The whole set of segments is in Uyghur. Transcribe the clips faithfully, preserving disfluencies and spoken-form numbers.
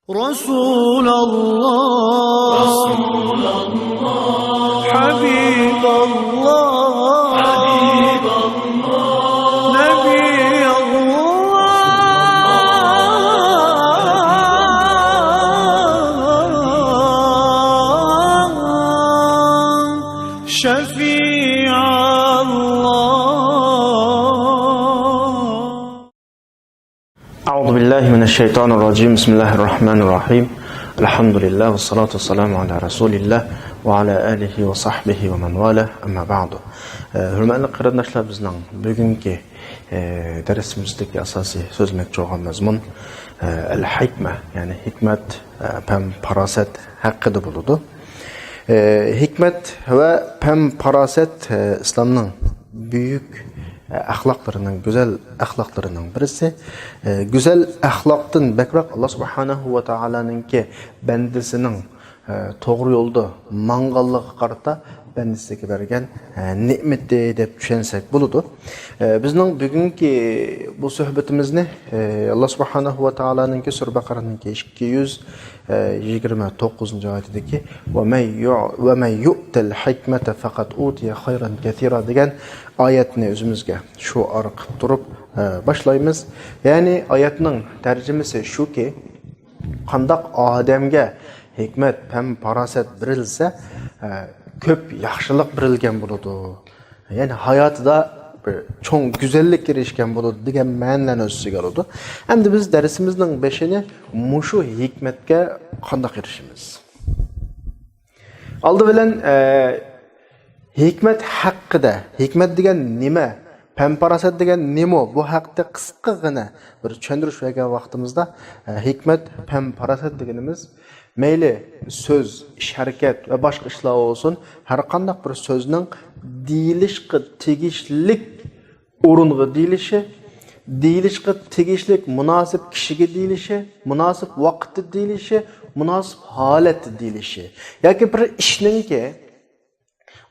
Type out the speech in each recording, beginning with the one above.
رسول الله، حبيب الله، نبي الله، شفيع الله. أعوذ بالله من الشيطان الرجيم. بسم الله الرحمن الرحيم. الحمد لله والصلاة والسلام على رسول الله وعلى آله وصحبه ومن والاه. أما بعد. Э, ھۆرمەتلىك قېرىنداشلار، بىزنىڭ بۈگۈنكى، ئە، دەرسىمىزدىكى ئاساسىي سۆزلىمەكچى بولغان مەزمۇن، ئە، ئەل ھىكمە، يەنى ھېكمەت، ئە، پەم، پاراسەت ھەققىدە بولىدۇ. ئە، ھېكمەت ۋە پەم، پاراسەت، ئە، ئىسلامنىڭ بۈيۈك، ئە، ئەخلاقلىرىنىڭ، گۈزەل ئەخلاقلىرىنىڭ بىرسى. ئە، گۈزەل ئەخلاقتىن بەكرەك، ئاللا سۇبھانەھۇ ۋە تائالانىڭكى بەندىسىنىڭ ئە، توغرا يولدا ماڭغانلىقىغا قارىتا بەندىسىگە بەرگەن، ئە، نېمىتى دەپ چۈشەنسەك بولىدۇ. ئە، بىزنىڭ بۈگۈنكى بۇ سۆھبىتىمىزنى، ئە، ئاللا سۇبھانەھۇ ۋە تائالانىڭكى سۈرە بەقەرەنىڭكى ئىككى يۈز يىگىرمە توققۇزىنچى ئايىتىدىكى «ومن يع-، ومن يؤت الحكمة فقد أوتي خيرا كثيرا» دېگەن ئايەتنى ئۆزىمىزگە شوئار قىلىپ تۇرۇپ، ئە، باشلايمىز. يەنى ئايەتنىڭ تەرجىمىسى شۇكى، قانداق ئادەمگە ھېكمەت، پەم، پاراسەت بېرىلسە، ئە، كۆپ ياخشىلىق بېرىلگەن بولىدۇ. يەنى ھاياتىدا بىر چوڭ گۈزەللىككە ئېرىشكەن بولىدۇ دېگەن مەنىلەرنى ئۆز ئىچىگە ئالىدۇ. ئەمدى بىز دەرسىمىزنىڭ بېشىنى مۇشۇ ھېكمەتكە قانداق ئېرىشىمىز؟ ئالدى بىلەن، ئە، ھېكمەت ھەققىدە، ھېكمەت دېگەن نېمە؟ پەم-پاراسەت دېگەن نېمە؟ بۇ ھەقتە قىسقىغىنە بىر چۈشەندۈرۈش بەرگەن ۋاقتىمىزدا، ئە، ھېكمەت، پەم-پاراسەت دېگىنىمىز مەيلى سۆز، ئىش-ھەرىكەت ۋە باشقا ئىشلار بولسۇن، ھەر قانداق بىر سۆزنىڭ دېيىلىشقا تېگىشلىك ئورۇنغا دېيىلىشى، دېيىلىشقا تېگىشلىك مۇناسىپ كىشىگە دېيىلىشى، مۇناسىپ ۋاقىتتا دېيىلىشى، مۇناسىپ ھالەتتە دېيىلىشى ياكى بىر ئىشنىڭكى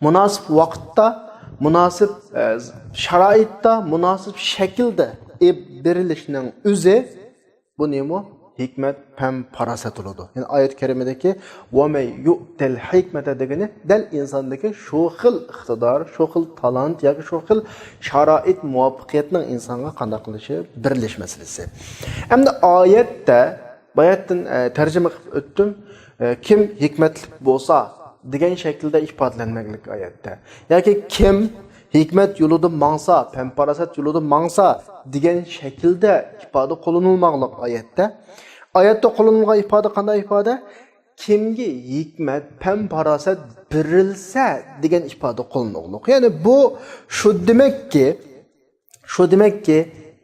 مۇناسىپ ۋاقىتتا، مۇناسىپ، ئە، شارائىتتا، مۇناسىپ شەكىلدە ئېلىپ بېرىلىشىنىڭ ئۆزى بۇ نېمە؟ ھېكمەت، پەم، پاراسەت بولىدۇ. يەنى ئايەت كەرىمىدىكى «ۋەمەن يۇئتەل ھىكمەتە» دېگىنى دەل ئىنساندىكى شۇ خىل ئىقتىدار، شۇ خىل تالانت ياكى شۇ خىل شارائىت، مۇۋەپپەقىيەتنىڭ ئىنسانغا قانداق قىلىشى، بېرىلىش مەسىلىسى. ئەمدى ئايەتتە، باياتتىن، ئە، تەرجىمە قىلىپ ئۆتتۈم. ئە، كىم ھېكمەتلىك بولسا دېگەن شەكىلدە ئىپادىلەنمەكلىك ئايەتتە. ياكى كىم ھېكمەت يولىدا ماڭسا، پەم-پاراسەت يولىدا ماڭسا دېگەن شەكىلدە ئىپادە قوللىنىلماقلىق ئايەتتە. ئايەتتە قوللىنىلغان ئىپادە قانداق ئىپادە؟ كىمگە ھېكمەت، پەم-پاراسەت بېرىلسە دېگەن ئىپادە قوللىنىلغانلىق. يەنى بۇ شۇ دېمەككى، شۇ دېمەككى،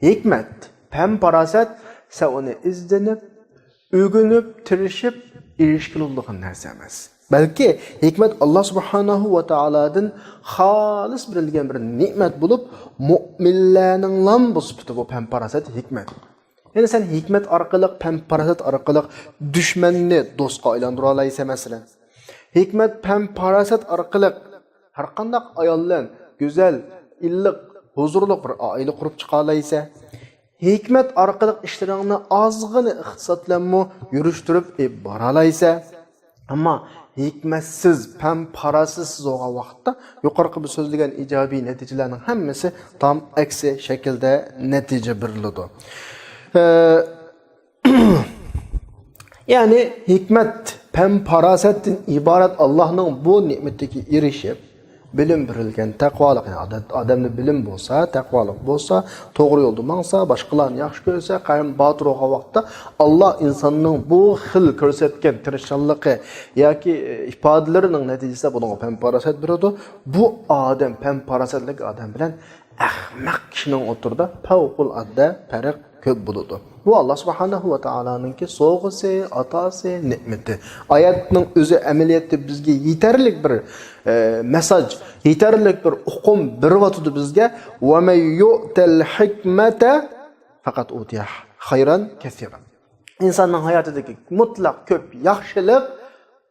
ھېكمەت، پەم-پاراسەت سەن ئۇنى ئىزدىنىپ، ئۆگىنىپ، تىرىشىپ ئېرىشكىلى بولىدىغان نەرسە ئەمەس. بەلكى ھېكمەت ئاللا سۇبھانەھۇ ۋە تائالادىن خالىس بېرىلگەن بىر نېمەت بولۇپ، مۆمىنلەرنىڭلام بۇ سۈپىتى بۇ پەم-پاراسەت، ھېكمەت. يەنى سەن ھېكمەت ئارقىلىق، پەم-پاراسەت ئارقىلىق دۈشمەننى دوستقا ئايلاندۇرالايسەن، مەسىلەن. ھېكمەت، پەم-پاراسەت ئارقىلىق ھەرقانداق ئايال بىلەن گۈزەل، ئىللىق، ھۇزۇرلۇق بىر ئائىلە قۇرۇپ چىقالايسەن. ھېكمەت ئارقىلىق ئىشلىرىڭنى ئازغىنە ئىقتىساد بىلەنمۇ يۈرۈشتۈرۈپ ئېلىپ بارالايسەن. ئەمما ھېكمەتسىز، پەم-پاراسەتسىز بولغان ۋاقىتتا يۇقىرىقى بىر سۆزلىگەن ئىجابىي نەتىجىلەرنىڭ ھەممىسى تام ئەكسى شەكىلدە نەتىجە بېرىلىدۇ. ئە، يەنى ھېكمەت، پەم-پاراسەتتىن ئىبارەت ئاللانىڭ بۇ نېمىتىگە ئېرىشىپ، بىلىم بېرىلگەن، تەقۋالىق، يەنى ئادەت-، ئادەمدە بىلىم بولسا، تەقۋالىق بولسا، توغرا يولدا ماڭسا، باشقىلارنى ياخشى كۆرسە، قەھرىمان باتۇر بولغان ۋاقىتتا ئاللا ئىنساننىڭ بۇ خىل كۆرسەتكەن تىرىشچانلىقى ياكى، ئى، ئىپادىلىرىنىڭ نەتىجىسىدە بۇنىڭغا پەم-پاراسەت بېرىدۇ. بۇ ئادەم، پەم-پاراسەتلىك ئادەم بىلەن ئەخمەق كىشىنىڭ ئوتتۇرىدا پەۋقۇلئاددە پەرق كۆپ بولىدۇ. بۇ ئاللا سۇبھانەھۇ ۋە تائالانىڭكى سوۋغىسى، ئاتاسى، نېمىتى. ئايەتنىڭ ئۆزى ئەمەلىيەتتە بىزگە يېتەرلىك بىر، ئە، مېساج، يېتەرلىك بىر ئۇقۇم بېرىۋاتىدۇ بىزگە. «ۋەمەن يۇئتەل ھىكمەتە فەقەد ئۇتىيە خەيرەن كەسىرا.» ئىنساننىڭ ھاياتىدىكى مۇتلەق كۆپ ياخشىلىق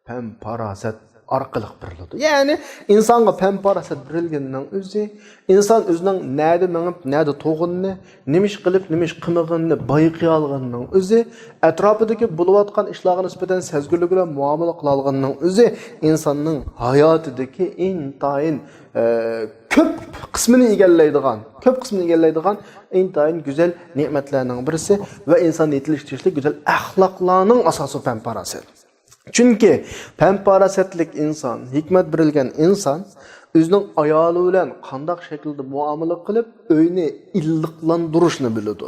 پەم-پاراسەت ئارقىلىق بېرىلىدۇ. يەنى ئىنسانغا پەم-پاراسەت بېرىلگىنىنىڭ ئۆزى، ئىنسان ئۆزىنىڭ نەدە مېڭىپ، نەدە تۇرغىنىنى، نېمە ئىش قىلىپ، نېمە ئىش قىلمىغىنىنى بايقىيالىغىنىنىڭ ئۆزى، ئەتراپىدىكى بولۇۋاتقان ئىشلارغا نىسبەتەن سەزگۈرلۈك بىلەن مۇئامىلە قىلالىغىنىنىڭ ئۆزى ئىنساننىڭ ھاياتىدىكى ئىنتايىن، ئە، كۆپ قىسمىنى ئىگىلەيدىغان، كۆپ قىسمىنى ئىگىلەيدىغان ئىنتايىن گۈزەل نېمەتلەرنىڭ بىرسى ۋە ئىنسان يېتىلىشكە تېگىشلىك گۈزەل ئەخلاقلارنىڭ ئاساسى پەم-پاراسەت. چۈنكى پەم-پاراسەتلىك ئىنسان، ھېكمەت بېرىلگەن ئىنسان ئۆزىنىڭ ئايالى بىلەن قانداق شەكىلدە مۇئامىلە قىلىپ، ئۆينى ئىللىقلاندۇرۇشنى بىلىدۇ.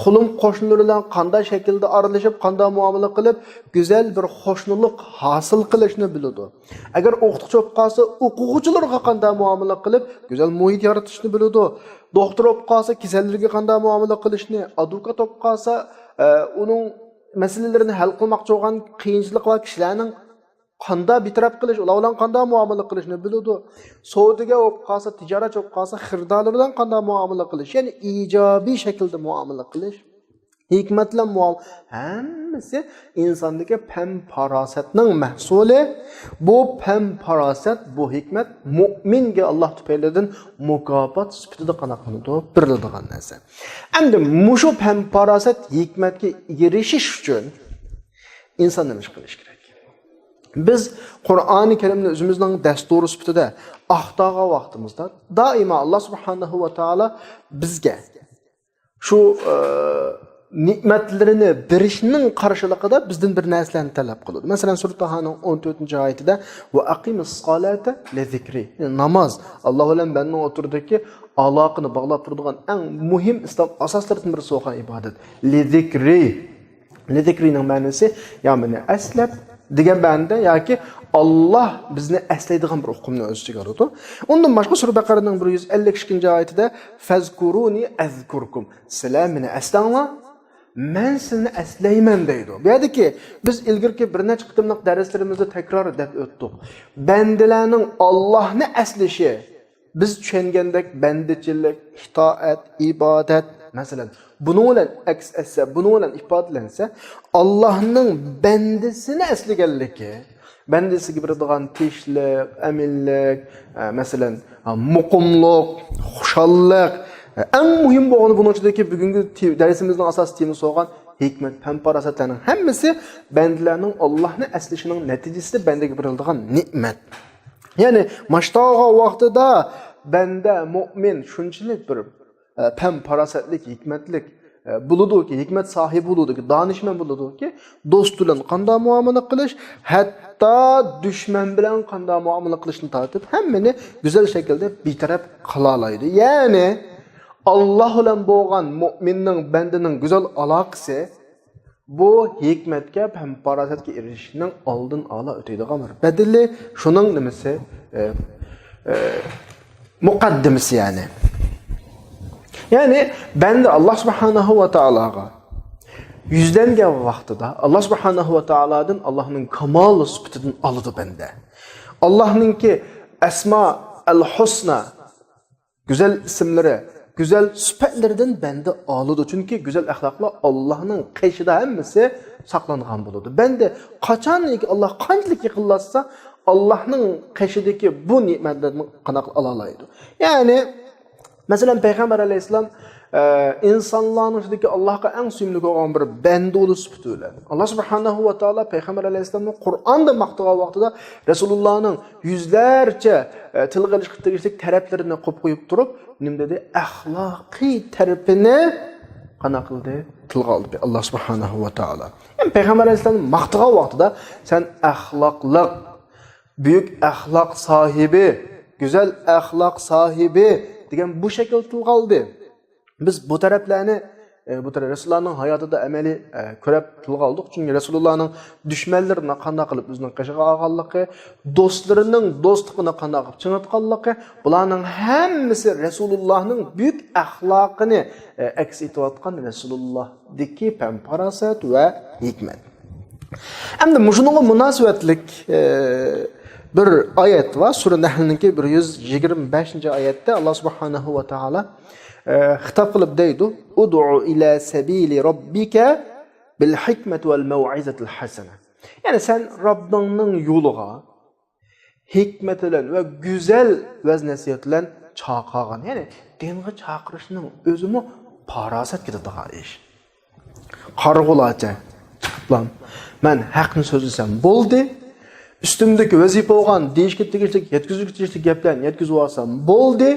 قولۇم-قوشنىلىرى بىلەن قانداق شەكىلدە ئارىلىشىپ، قانداق مۇئامىلە قىلىپ، گۈزەل بىر قوشنىلىق ھاسىل قىلىشنى بىلىدۇ. ئەگەر ئوقۇتقۇچى بولۇپ قالسا، ئوقۇغۇچىلىرىغا قانداق مۇئامىلە قىلىپ، گۈزەل مۇھىت يارىتىشنى بىلىدۇ. دوختۇر بولۇپ قالسا، كېسەللىرىگە قانداق مۇئامىلە قىلىشنى، ئادۋوكات بولۇپ قالسا، ئە، ئۇنىڭ مەسىلىلىرىنى ھەل قىلماقچى بولغان قىيىنچىلىقى بار كىشىلەرنىڭ قانداق بىتەرەپ قىلىش، ئۇلار بىلەن قانداق مۇئامىلە قىلىشنى بىلىدۇ. سودىگەر بولۇپ قالسا، تىجارەتچى بولۇپ قالسا، خېرىدارلار بىلەن قانداق مۇئامىلە قىلىش، يەنى ئىجابىي شەكىلدە مۇئامىلە قىلىش، ھېكمەت بىلەن مۇئامىلە، ھەممىسى ئىنساندىكى پەم-پاراسەتنىڭ مەھسۇلى. بۇ پەم-پاراسەت، بۇ ھېكمەت مۇئمىنگە ئاللاھ تۈپەيلىدىن مۇكاپات سۈپىتىدە قانداق قىلىدۇ؟ بېرىلىدىغان نەرسە. ئەمدى مۇشۇ پەم-پاراسەت، ھېكمەتكە ئېرىشىش ئۈچۈن ئىنسان نېمە ئىش قىلىشى كېرەك؟ بىز قۇرئانى كەرىمنى ئۆزىمىزنىڭ دەستۇرى سۈپىتىدە ئاختارغان ۋاقتىمىزدا، دائىما ئاللاھ سۇبھانەھۇ ۋە تائالا بىزگە شۇ، ئە، نېمەتلىرىنى بېرىشنىڭ قارشىلىقىدا بىزدىن بىر نەرسىلەرنى تەلەپ قىلىدۇ. مەسىلەن، سۈرە تاھانىڭ ئون تۆتىنچى ئايىتىدە، «ۋە ئەقىمىس-سالاتە لىزىكرى.» يەنى ناماز، ئاللاھ بىلەن بەندىنىڭ ئوتتۇرىدىكى ئالاقىنى باغلاپ تۇرىدىغان ئەڭ مۇھىم ئىسلام ئاساسلىرىدىن بىرسى بولغان ئىبادەت. لىزىكرى. لىزىكرىنىڭ مەنىسى، يا مېنى ئەسلەپ دېگەن مەنىدە، ياكى ئاللاھ بىزنى ئەسلەيدىغان بىر ئۇقۇمنى ئۆز ئىچىگە ئالىدۇ. ئۇندىن باشقا سۈرە بەقەرەنىڭ بىر يۈز ئەللىك ئىككىنچى ئايىتىدە، «فەزكۇرۇنى ئەزكۇركۇم.» سىلەر مېنى ئەسلەڭلار، مەن سىلىنى ئەسلەيمەن دەيدۇ. بۇ يەردىكى بىز ئىلگىرىكى بىر نەچچە قېتىملىق دەرسلىرىمىزدە تەكرار دەپ ئۆتتۇق. بەندىلەرنىڭ ئاللاھنى ئەسلىشى، بىز چۈشەنگەندەك بەندىچىلىك، ئىتائەت، ئىبادەت، مەسىلەن، بۇنىڭ بىلەن ئەكس ئەتسە، بۇنىڭ بىلەن ئىپادىلەنسە، ئاللاھنىڭ بەندىسىنى ئەسلىگەنلىكى، بەندىسىگە بېرىدىغان تىنچلىق، ئەمىنلىك، ئە، مەسىلەن، ئە، مۇقىملىق، خۇشاللىق، ئە، ئەڭ مۇھىم بولغىنى بۇنىڭ ئىچىدىكى بۈگۈنكى تې-، دەرسىمىزنىڭ ئاساسىي تېمىسى بولغان ھېكمەت، پەم-پاراسەتلەرنىڭ ھەممىسى بەندىلەرنىڭ ئاللاھنى ئەسلىشىنىڭ نەتىجىسىدە بەندىگە بېرىلىدىغان نېمەت. يەنى ماشتاغا ۋاقتىدا بەندە، مۆمىن شۇنچىلىك بىر، ئە، پەم-پاراسەتلىك، ھېكمەتلىك، ئە، بولىدۇكى، ھېكمەت ساھىبى بولىدۇكى، دانىشمەن بولىدۇكى، دوست بىلەن قانداق مۇئامىلە قىلىش، ھەتتا دۈشمەن بىلەن قانداق مۇئامىلە قىلىشنى تارتىپ، ھەممىنى گۈزەل شەكىلدە بىتەرەپ قىلالايدۇ. يەنى، ئاللاھ بىلەن بولغان مۆمىننىڭ، بەندىنىڭ گۈزەل ئالاقىسى، بۇ ھېكمەتكە ھەم پاراسەتكە ئېرىشىشنىڭ ئالدىن ئالا ئۆتەيدىغان بىر بەدىلى، شۇنىڭ نېمىسى، ئە، ئە، مۇقەددىمىسى يەنى. يەنى بەندە ئاللاھ سۇبھانەھۇ ۋە تائالاغا يۈزلەنگەن ۋاقتىدا ئاللاھ سۇبھانەھۇ ۋە تائالادىن ئاللاھنىڭ كامال سۈپىتىدىن ئالىدۇ بەندە. ئاللاھنىڭكى ئەسما ئەل ھۇسنا، گۈزەل ئىسىملىرى، گۈزەل سۈپەتلىرىدىن بەندە ئالىدۇ. چۈنكى گۈزەل ئەخلاقلار ئاللاھنىڭ قېشىدا ھەممىسى ساقلانغان بولىدۇ. بەندە قاچانكى ئاللاھ قانچىلىك يېقىنلاشسا، ئاللاھنىڭ قېشىدىكى بۇ نېمەتلەرنى قانداق ئالالايدۇ. يەنى، مەسىلەن، پەيغەمبەر ئەلەيھىسسالام، ئە، ئىنسانلارنىڭ ئىچىدىكى ئاللاھقا ئەڭ سۆيۈملۈك بولغان بىر بەندە بولۇش سۈپىتى بىلەن، ئاللاھ سۇبھانەھۇ ۋە تائالا پەيغەمبەر ئەلەيھىسسالامنى قۇرئاندا ماختىغان ۋاقتىدا، رەسۇلۇللاھنىڭ يۈزلەرچە، ئە، تىلغا ئېلىشقا تېگىشلىك تەرەپلىرىنى قويۇپ قويۇپ تۇرۇپ، نېمە دېدى؟ ئەخلاقىي تەرىپىنى قانداق قىلدى؟ تىلغا ئالدى ئاللاھ سۇبھانەھۇ ۋە تائالا. يەنى پەيغەمبەر ئەلەيھىسسالامنى ماختىغان ۋاقتىدا، سەن ئەخلاقلىق، بۈيۈك ئەخلاق ساھىبى، گۈزەل ئەخلاق ساھىبى دېگەن بۇ شەكىلدە تىلغا ئالدى. بىز بۇ تەرەپلەرنى، ئە، بۇ تەرەپ رەسۇلۇللانىڭ ھاياتىدا ئەمەلىي، ئە، كۆرۈپ تىلغا ئالدۇق. چۈنكى رەسۇلۇللانىڭ دۈشمەنلىرىنى قانداق قىلىپ ئۆزىنىڭ قېشىغا ئالغانلىقى، دوستلىرىنىڭ دوستلۇقىنى قانداق قىلىپ چىڭىتقانلىقى، بۇلارنىڭ ھەممىسى رەسۇلۇللانىڭ بۈيۈك ئەخلاقىنى، ئە، ئەكس ئېتىۋاتقان رەسۇلۇللادىكى پەم-پاراسەت ۋە ھېكمەت. ئەمدى مۇشۇنىڭغا مۇناسىۋەتلىك، ئە، بىر ئايەت بار. سۈرە نەھلنىڭكى بىر يۈز يىگىرمە بەشىنچى ئايەتتە ئاللاھ سۇبھانەھۇ ۋە تائالا، ئە، خىتاب قىلىپ دەيدۇ، «ئۇدۇئۇ ئىلە سەبىلى رەببىكە بىل ھىكمەتى ۋەل مەۋئىزەتىل ھەسەنە.» يەنى سەن رەببىڭنىڭ يولىغا ھېكمەت بىلەن ۋە گۈزەل ۋەز-نەسىھەت بىلەن چاقىرغان. يەنى دىنغا چاقىرىشنىڭ ئۆزىمۇ پاراسەت كېتىدىغان ئىش. قارىغۇلارچە چىقىپلا، مەن ھەقنى سۆزلىسەم بولدى، ئۈستۈمدىكى ۋەزىپە بولغان دېيىشكە تېگىشلىك، يەتكۈزۈشكە تېگىشلىك گەپلەرنى يەتكۈزۈۋالسام بولدى،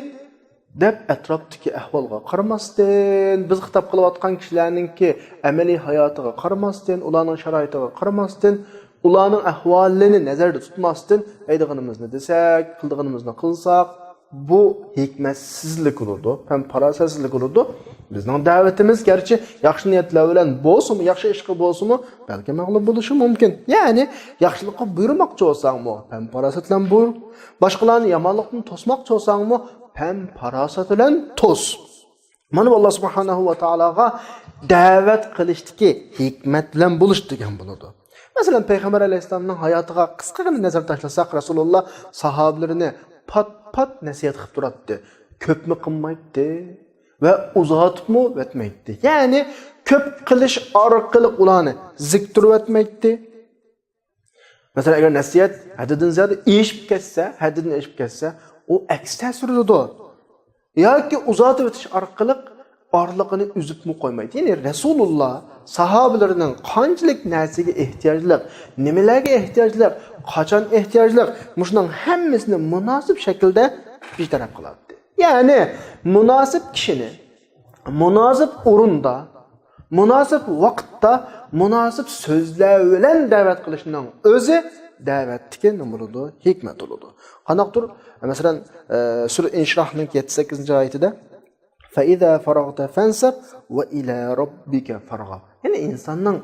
دەپ ئەتراپتىكى ئەھۋالغا قارىماستىن، بىز خىتاب قىلىۋاتقان كىشىلەرنىڭكى ئەمەلىي ھاياتىغا قارىماستىن، ئۇلارنىڭ شارائىتىغا قارىماستىن، ئۇلارنىڭ ئەھۋالىنى نەزەردە تۇتماستىن، دەيدىغىنىمىزنى دېسەك، قىلىدىغىنىمىزنى قىلساق، بۇ ھېكمەتسىزلىك بولىدۇ، پەم پاراسەتسىزلىك بولىدۇ. بىزنىڭ دەۋىتىمىز گەرچە ياخشى نىيەتلەر بىلەن بولسىمۇ، ياخشى ئىشقا بولسىمۇ، بەلكى مەغلۇپ بولۇشى مۇمكىن. يەنى ياخشىلىققا بۇيرۇماقچى بولساڭمۇ، پەم پاراسەت بىلەن بۇيرۇ. باشقىلارنى يامانلىقتىن توسماقچى بولساڭمۇ، پەم پاراسەت بىلەن توس. مانا بۇ ئاللا سۇبھانەھۇ ۋە تائالاغا دەۋەت قىلىشتىكى ھېكمەت بىلەن بولۇش دېگەن بولىدۇ. مەسىلەن، پەيغەمبەر ئەلەيھىسسالامنىڭ ھاياتىغا قىسقىغىنە نەزەر تاشلىساق، رەسۇلۇللا ساھابىلىرىنى پات-پات نەسىھەت قىلىپ تۇراتتى. كۆپمۇ قىلمايتتى ۋە ئۇزارتىپمۇ ئۆتمەيتتى. يەنى كۆپ قىلىش ئارقىلىق ئۇلارنى زىكتۇرۇۋەتمەيتتى. مەسىلەن، ئەگەر نەسىھەت ھەددىدىن زىيادە ئېشىپ كەتسە، ھەددىدىن ئېشىپ كەتسە، ئۇ ئەكس تەسىر ئۇرىدۇ. ياكى ئۇزارتىۋېتىش ئارقىلىق ئارىلىقىنى ئۈزۈپمۇ قويمايدۇ. يەنى رەسۇلۇللا ساھابىلىرىنىڭ قانچىلىك نەرسىگە ئېھتىياجلىق، نېمىلەرگە ئېھتىياجلىق، قاچان ئېھتىياجلىق، مۇشۇنىڭ ھەممىسىنى مۇناسىپ شەكىلدە بىر تەرەپ قىلاتتى. يەنى مۇناسىپ كىشىنى مۇناسىپ ئورۇندا، مۇناسىپ ۋاقىتتا، مۇناسىپ سۆزلەر بىلەن دەۋەت قىلىشنىڭ ئۆزى دەۋەتتىكى نېمە بولىدۇ؟ ھېكمەت بولىدۇ. قانداقتۇر، مەسىلەن، ئە، سۈرە ئىنشىراھنىڭ يەتتە سەككىزىنچى ئايىتىدە، فَإِذَا فَرَغْتَ فَانْصَبْ وَإِلَى رَبِّكَ فَارْغَب. يەنى ئىنساننىڭ،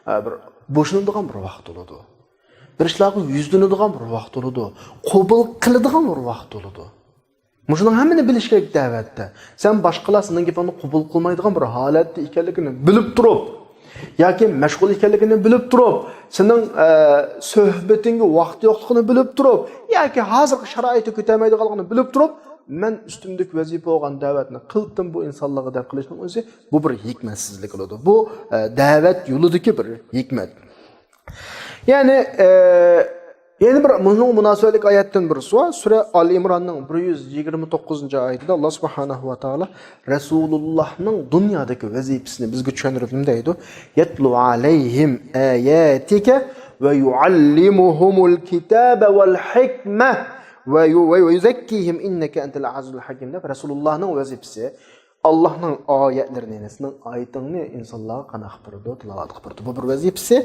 ئە، بىر بوشىنىدىغان بىر ۋاقتى بولىدۇ. بىر ئىشلارغا يۈزلىنىدىغان بىر ۋاقتى بولىدۇ. قوبۇل قىلىدىغان بىر ۋاقتى بولىدۇ. مۇشۇنىڭ ھەممىنى بىلىش كېرەك دەۋەتتە. سەن باشقىلار سېنىڭ گېپىڭنى قوبۇل قىلمايدىغان بىر ھالەتتە ئىكەنلىكىنى بىلىپ تۇرۇپ، ياكى مەشغۇل ئىكەنلىكىنى بىلىپ تۇرۇپ، سېنىڭ، ئە، سۆھبىتىڭگە ۋاقتى يوقلۇقىنى بىلىپ تۇرۇپ، ياكى ھازىرقى شارائىتتا كۆتەرمەيدىغانلىقىنى بىلىپ تۇرۇپ، مەن ئۈستۈمدىكى ۋەزىپە بولغان دەۋەتنى قىلدىم بۇ ئىنسانلارغا دەپ قىلىشنىڭ ئۆزى، بۇ بىر ھېكمەتسىزلىك بولىدۇ. بۇ، ئە، دەۋەت يولىدىكى بىر ھېكمەت. يەنى، ئە، يەنە بىر مۇنىڭغا مۇناسىۋەتلىك ئايەتتىن بىرسى بار. سۈرە ئال ئىمراننىڭ بىر يۈز يىگىرمە توققۇزىنچى ئايىتىدە ئاللا سۇبھانەھۇ ۋە تائالا رەسۇلۇللانىڭ دۇنيادىكى ۋەزىپىسىنى بىزگە چۈشەندۈرۈپ نېمە دەيدۇ؟ يەتلۇ ئەلەيھىم ئاياتىكە ۋە يۇئەللىمۇھۇمۇل كىتابە ۋەل ھىكمە ۋە يۇ-، ۋە يۇزەككىھىم ئىننەكە ئەنتەل ئەزىزۇل ھەكىم دەپ رەسۇلۇللانىڭ ۋەزىپىسى ئاللاھنىڭ ئايەتلىرىنى، يەنى سېنىڭ ئايىتىڭنى ئىنسانلارغا قانداق قىلىپ بېرىدۇ؟ تىلاۋەت قىلىپ بېرىدۇ. بۇ بىر ۋەزىپىسى.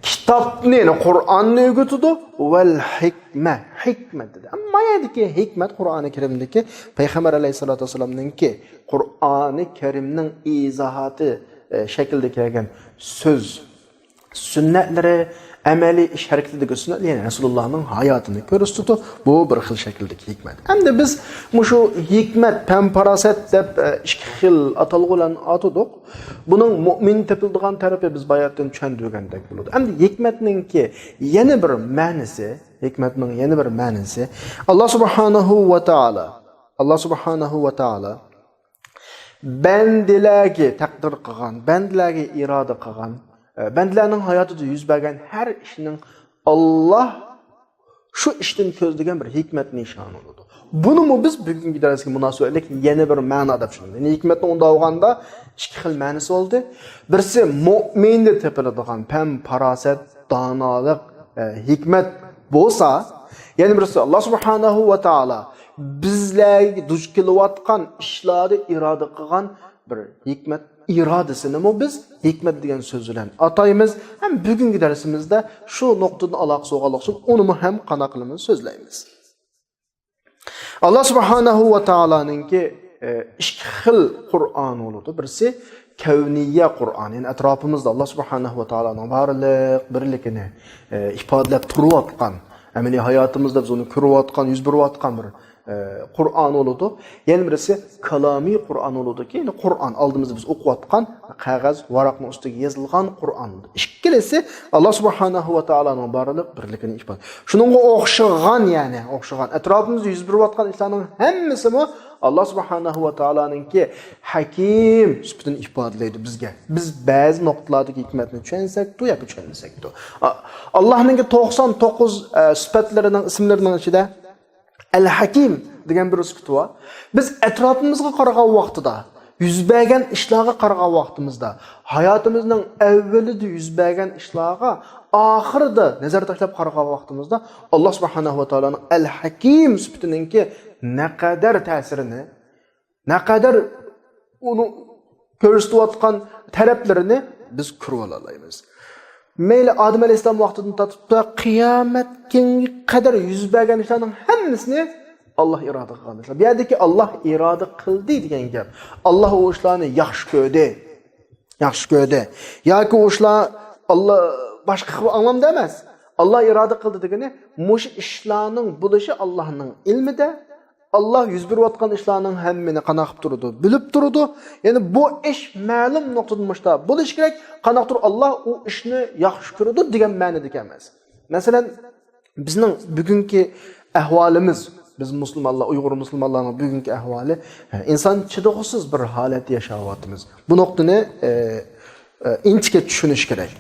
كىتابنى، يەنى قۇرئاننى ئۆگىتىدۇ. ۋەل ھىكمە، ھېكمەت دېدى. ئەمما ما يەردىكى ھېكمەت قۇرئانى كەرىمدىكى پەيغەمبەر ئەلەيھىسسالاتۇ ۋەسسالامنىڭكى قۇرئانى كەرىمنىڭ ئىزاھاتى، ئە، شەكلىدە كەلگەن سۆز، سۈننەتلىرى، ئەمەلىي ئىش ھەرىكىتىدىكى سۈننەتلىرى، يەنى رەسۇلۇللانىڭ ھاياتىنى كۆرسىتىدۇ. بۇ بىر خىل شەكىلدىكى ھېكمەت. ئەمدى بىز مۇشۇ ھېكمەت، پەم پاراسەت دەپ، ئە، ئىككى خىل ئاتالغۇلارنى ئاتىدۇق. بۇنىڭ مۆمىن تېپىلىدىغان تەرىپى بىز باياتىن چۈشەندۈرگەندەك بولىدۇ. ئەمدى ھېكمەتنىڭكى يەنە بىر مەنىسى، ھېكمەتنىڭ يەنە بىر مەنىسى، ئاللا سۇبھانەھۇ ۋە تائالا، ئاللا سۇبھانەھۇ ۋە تائالا بەندىلەرگە تەقدىر قىلغان، بەندىلەرگە ئىرادە قىلغان، ئە، بەندىلەرنىڭ ھاياتىدا يۈز بەرگەن ھەر ئىشنىڭ ئاللا شۇ ئىشتىن كۆزلىگەن بىر ھېكمەت نىشانى بولىدۇ. بۇنىمۇ بىز بۈگۈنكى دەرسكە مۇناسىۋەتلىك يەنە بىر مەنا دەپ چۈشىنىمىز. يەنى ھېكمەتنى ئۇنداپ ئالغاندا ئىككى خىل مەنىسى بولدى. بىرسى مۆمىندە تېپىلىدىغان پەم، پاراسەت، دانالىق، ئە، ھېكمەت بولسا، يەنە بىرسى، ئاللا سۇبھانەھۇ ۋە تائالا بىزلەرگە دۇچ كېلىۋاتقان ئىشلاردا ئىرادە قىلغان بىر ھېكمەت، ئىرادىسىنىمۇ بىز ھېكمەت دېگەن سۆز بىلەن ئاتايمىز. ھەم بۈگۈنكى دەرسىمىزدە شۇ نۇقتىدىن ئالاقىسى بولغانلىقى ئۈچۈن ئۇنىمۇ ھەم قانداق قىلىمىز، سۆزلەيمىز. ئاللا سۇبھانەھۇ ۋە تائالانىڭكى، ئە، ئىككى خىل قۇرئانى بولىدۇ. بىرسى كەۋنىيە قۇرئانى، يەنى ئەتراپىمىزدا ئاللا سۇبھانەھۇ ۋە تائالانىڭ بارلىق بىرلىكىنى، ئە، ئىپادىلەپ تۇرۇۋاتقان، ئەمەلىي ھاياتىمىزدا بىز ئۇنى كۆرۈۋاتقان، يۈز بېرىۋاتقان بىر، ئە، قۇرئان بولىدۇ. يەنە بىرسى كالامىي قۇرئان بولىدۇكى، يەنى قۇرئان ئالدىمىزدا بىز ئوقۇۋاتقان، قەغەز، ۋاراقنىڭ ئۈستىگە يېزىلغان قۇرئان بولىدۇ. ئىككىلىسى ئاللا سۇبھانەھۇ ۋە تائالانىڭ بارلىق بىرلىكىنى ئىپادە. شۇنىڭغا ئوخشىغان، يەنى ئوخشىغان، ئەتراپىمىزدا يۈز بېرىۋاتقان ئىشلارنىڭ ھەممىسىمۇ ئاللا سۇبھانەھۇ ۋە تائالانىڭكى ھەكىم سۈپىتىنى ئىپادىلەيدۇ بىزگە. بىز بەزى نۇقتىلاردىكى ھېكمەتنى چۈشەنسەكتۇ ياكى چۈشەنمىسەكتۇ. ئا-، ئاللانىڭكى توقسان توققۇز، ئە، سۈپەتلىرىنىڭ، ئىسىملىرىنىڭ ئىچىدە ئەل ھەكىم دېگەن بىر سۈپىتى بار. بىز ئەتراپىمىزغا قارىغان ۋاقتىدا، يۈز بەرگەن ئىشلارغا قارىغان ۋاقتىمىزدا، ھاياتىمىزنىڭ ئەۋۋىلىدە يۈز بەرگەن ئىشلارغا ئاخىرىدا نەزەر تاشلاپ قارىغان ۋاقتىمىزدا، ئاللا سۇبھانەھۇ ۋە تائالانىڭ ئەل ھەكىم سۈپىتىنىڭكى نەقەدەر تەسىرىنى، نەقەدەر ئۇنىڭ كۆرسىتىۋاتقان تەرەپلىرىنى بىز كۆرۈۋالالايمىز. مەيلى ئادەم ئەلەيھىسسالام ۋاقتىدىن تارتىپ تا قىيامەت كۈنگە قەدەر يۈز بەرگەن ئىشلارنىڭ ھەممىسىنى ئاللا ئىرادە قىلغان ئىشلار. بۇ يەردىكى ئاللا ئىرادە قىلدى دېگەن گەپ. ئاللا ئۇ ئىشلارنى ياخشى كۆردى. ياخشى كۆردى. ياكى ئۇ ئىشلار ئاللا باشقا خىل ئاڭلامدا ئەمەس. ئاللا ئىرادە قىلدى دېگىنى مۇشۇ ئىشلارنىڭ بولۇشى ئاللانىڭ ئىلمىدە، ئاللا يۈز بېرىۋاتقان ئىشلارنىڭ ھەممىنى قانداق قىلىپ تۇرىدۇ، بىلىپ تۇرىدۇ. يەنى بۇ ئىش مەلۇم نۇقتىدىن مۇشتا بولۇشى كېرەك، قانداق تۇرۇپ ئاللا ئۇ ئىشنى ياخشى كۆرىدۇ دېگەن مەنىدىكى ئەمەس. مەسىلەن، بىزنىڭ بۈگۈنكى ئەھۋالىمىز، بىز مۇسۇلمانلار، ئۇيغۇر مۇسۇلمانلارنىڭ بۈگۈنكى ئەھۋالى، ئىنسان چىدىغۇسىز بىر ھالەتتە ياشاۋاتىمىز. بۇ نۇقتىنى، ئە، ئە، ئىنچىكە چۈشىنىش كېرەك.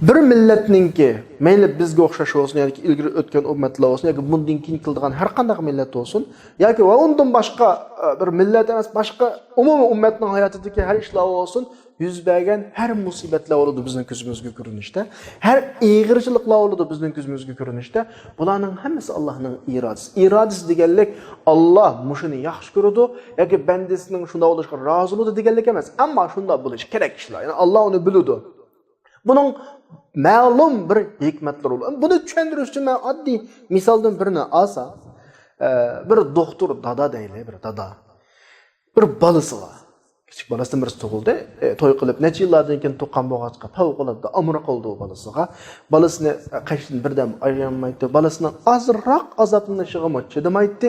بىر مىللەتنىڭكى، مەيلى بىزگە ئوخشاش بولسۇن، ياكى ئىلگىرى ئۆتكەن ئۈممەتلەر بولسۇن، ياكى بۇندىن كېيىن كېلىدىغان ھەر قانداق مىللەت بولسۇن، ياكى ۋە ئۇندىن باشقا، ئە، بىر مىللەت ئەمەس، باشقا ئومۇمىي ئۈممەتنىڭ ھاياتىدىكى ھەر ئىشلار بولسۇن، يۈز بەرگەن ھەر مۇسىبەتلەر بولىدۇ بىزنىڭ كۆزىمىزگە كۆرۈنۈشتە، ھەر ئېغىرچىلىقلار بولىدۇ بىزنىڭ كۆزىمىزگە كۆرۈنۈشتە، بۇلارنىڭ ھەممىسى ئاللانىڭ ئىرادىسى. ئىرادىسى دېگەنلىك، ئاللا مۇشۇنى ياخشى كۆرىدۇ ياكى بەندىسىنىڭ شۇنداق بولۇشىغا رازى بولىدۇ دېگەنلىك ئەمەس، ئەمما شۇنداق بولۇشى كېرەك ئىشلار. يەنى ئاللا ئۇنى بىلىدۇ. بۇنىڭ مەلۇم بىر ھېكمەتلىرى بولىدۇ. بۇنى چۈشەندۈرۈش ئۈچۈن مەن ئاددىي مىسالدىن بىرنى ئالسام، ئە، بىر دوختۇر دادا دەيلى، بىر دادا. بىر بالىسىغا، كىچىك بالىسىدىن بىرسى تۇغۇلدى. ئە، توي قىلىپ نەچچە يىللاردىن كېيىن تۇغقان بولغاچقا، پەۋقۇلئاددە ئامراق بولدى ئۇ بالىسىغا. بالىسىنى، ئە، قېشىدىن بىردەم ئايرىيالمايتتى. بالىسىنىڭ ئازراق ئازابلىنىشىغىمۇ چىدىمايتتى.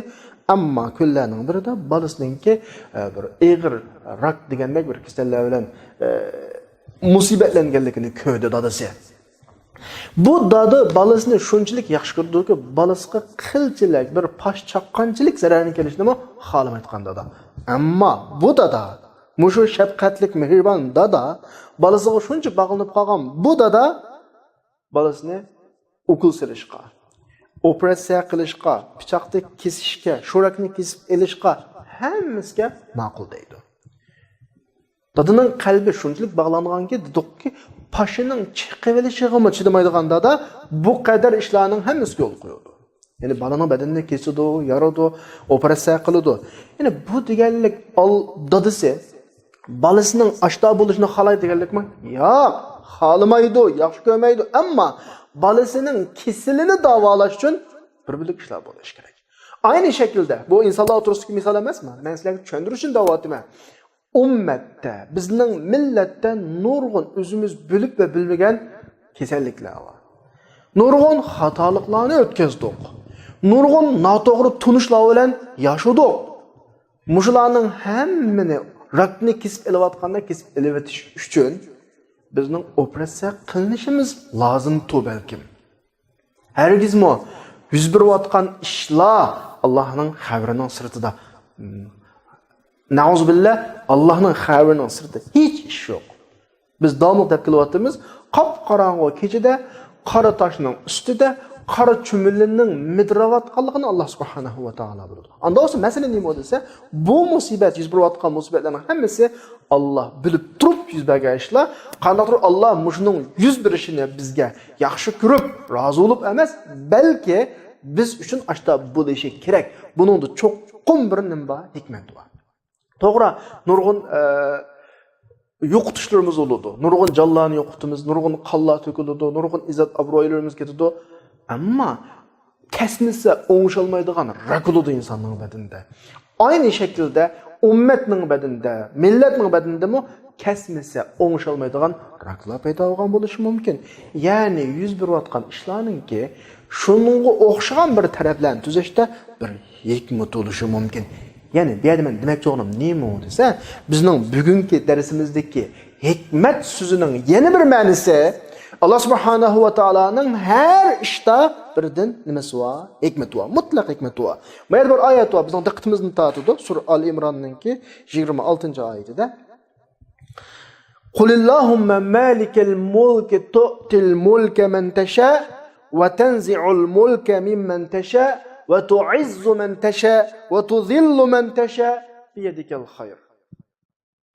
ئەمما كۈنلەرنىڭ بىرىدە بالىسىنىڭكى، ئە، بىر ئېغىر راك دېگەندەك بىر كېسەللەر بىلەن، ئە، مۇسىبەتلەنگەنلىكىنى كۆردى دادىسى. بۇ دادا بالىسىنى شۇنچىلىك ياخشى كۆرىدۇكى، بالىسىغا قىلچىلىك، بىر پاش چاققانچىلىك زەرەرنىڭ كېلىشىنىمۇ خالىمايدىغان دادا. ئەمما بۇ دادا، مۇشۇ شەپقەتلىك، مېھرىبان دادا، بالىسىغا شۇنچە باغلىنىپ قالغان بۇ دادا بالىسىنى ئوكۇل سېلىشقا، ئوپېراتسىيە قىلىشقا، پىچاقتەك كېسىشكە، شۇ راكنى كېسىپ ئېلىشقا، ھەممىسىگە ماقۇل دەيدۇ. دادىنىڭ قەلبى شۇنچىلىك باغلانغانكى، دېدۇقكى، پاشىنىڭ چېقىۋېلىشىغىمۇ چىدىمايدىغان دادا بۇ قەدەر ئىشلارنىڭ ھەممىسىگە يول قويىدۇ. يەنى بالىنىڭ بەدىنىنى كېسىدۇ، يارىدۇ، ئوپېراتسىيە قىلىدۇ. يەنى بۇ دېگەنلىك ئال-، دادىسى بالىسىنىڭ ئاشتا بولۇشىنى خالايدۇ دېگەنلىكمۇ؟ ياق، خالىمايدۇ، ياخشى كۆرمەيدۇ. ئەمما بالىسىنىڭ كېسىلىنى داۋالاش ئۈچۈن بىر بىرلىك ئىشلار بولۇشى كېرەك. ئاينى شەكىلدە، بۇ ئىنسانلار ئوتتۇرىسىدىكى مىسال ئەمەسمۇ؟ مەن سىلەرگە چۈشەندۈرۈش ئۈچۈن دەۋاتىمەن. ئۈممەتتە، بىزنىڭ مىللەتتە نۇرغۇن ئۆزىمىز بىلىپ ۋە بىلمىگەن كېسەللىكلەر بار. نۇرغۇن خاتالىقلارنى ئۆتكۈزدۇق. نۇرغۇن ناتوغرا تونۇشلار بىلەن ياشىدۇق. مۇشۇلارنىڭ ھەممىنى راكنى كېسىپ ئېلىۋاتقاندا كېسىپ ئېلىۋېتىش ئۈچۈن بىزنىڭ ئوپېراتسىيە قىلىنىشىمىز لازىمتۇ بەلكىم. ھەرگىزمۇ يۈز بېرىۋاتقان ئىشلار ئاللاھنىڭ خەۋىرىنىڭ سىرتىدا. نەئۇزۇبىللا، ئاللاھنىڭ خەۋىرىنىڭ سىرتىدا ھېچ ئىش يوق. بىز داۋاملىق دەپ كېلىۋاتىمىز، قاپقاراڭغۇ كېچىدە قارا تاشنىڭ ئۈستىدە قارا چۈمۈلىنىڭ مىدىرلاۋاتقانلىقىنى ئاللا سۇبھانەھۇ ۋە تائالا بىلىدۇ. ئاندا بولسا مەسىلە نېمە دېسە، بۇ مۇسىبەت، يۈز بېرىۋاتقان مۇسىبەتلەرنىڭ ھەممىسى ئاللا بىلىپ تۇرۇپ يۈز بەرگەن ئىشلار. قانداقتۇر ئاللا مۇشۇنىڭ يۈز بېرىشىنى بىزگە ياخشى كۆرۈپ، رازى بولۇپ ئەمەس، بەلكى بىز ئۈچۈن ئاشتا بولۇشى كېرەك. بۇنىڭدا چوقۇم بىر نېمە بار؟ ھېكمەت بار. توغرا، نۇرغۇن، ئە، يوقىتىشلىرىمىز بولىدۇ. نۇرغۇن جانلارنى يوقىتىمىز، نۇرغۇن قانلار تۆكۈلىدۇ، نۇرغۇن ئىززەت ئابرۇيلىرىمىز كېتىدۇ. ئەمما كەسمىسە ئوڭشالمايدىغان راك بولىدۇ ئىنساننىڭ بەدىنىدە. ئاينى شەكىلدە ئۈممەتنىڭ بەدىنىدە، مىللەتنىڭ بەدىنىدىمۇ كەسمىسە ئوڭشالمايدىغان راكلار پەيدا بولغان بولۇشى مۇمكىن. يەنى يۈز بېرىۋاتقان ئىشلارنىڭكى شۇنىڭغا ئوخشىغان بىر تەرەپلەرنى تۈزەشتە بىر ھېكمىتى بولۇشى مۇمكىن. يەنى بۇ يەردە مەن دېمەكچى بولغىنىم نېمە دېسە، بىزنىڭ بۈگۈنكى دەرسىمىزدىكى ھېكمەت سۆزىنىڭ يەنە بىر مەنىسى، ئاللا سۇبھانەھۇ ۋە تائالانىڭ ھەر ئىشتا بىردىن نېمىسى بار؟ ھېكمىتى بار، مۇتلەق ھېكمىتى بار. ما يەردە بىر ئايەت بار، بىزنىڭ دىققىتىمىزنى تارتىدۇ. سۈرە ئال ئىمراننىڭكى يىگىرمە ئالتىنچى ئايىتىدە، قل اللهم مالك الملك تؤتي الملك من تشاء وتنزع الملك ممن تشاء وتعز من تشاء وتذل من تشاء بيدك الخير.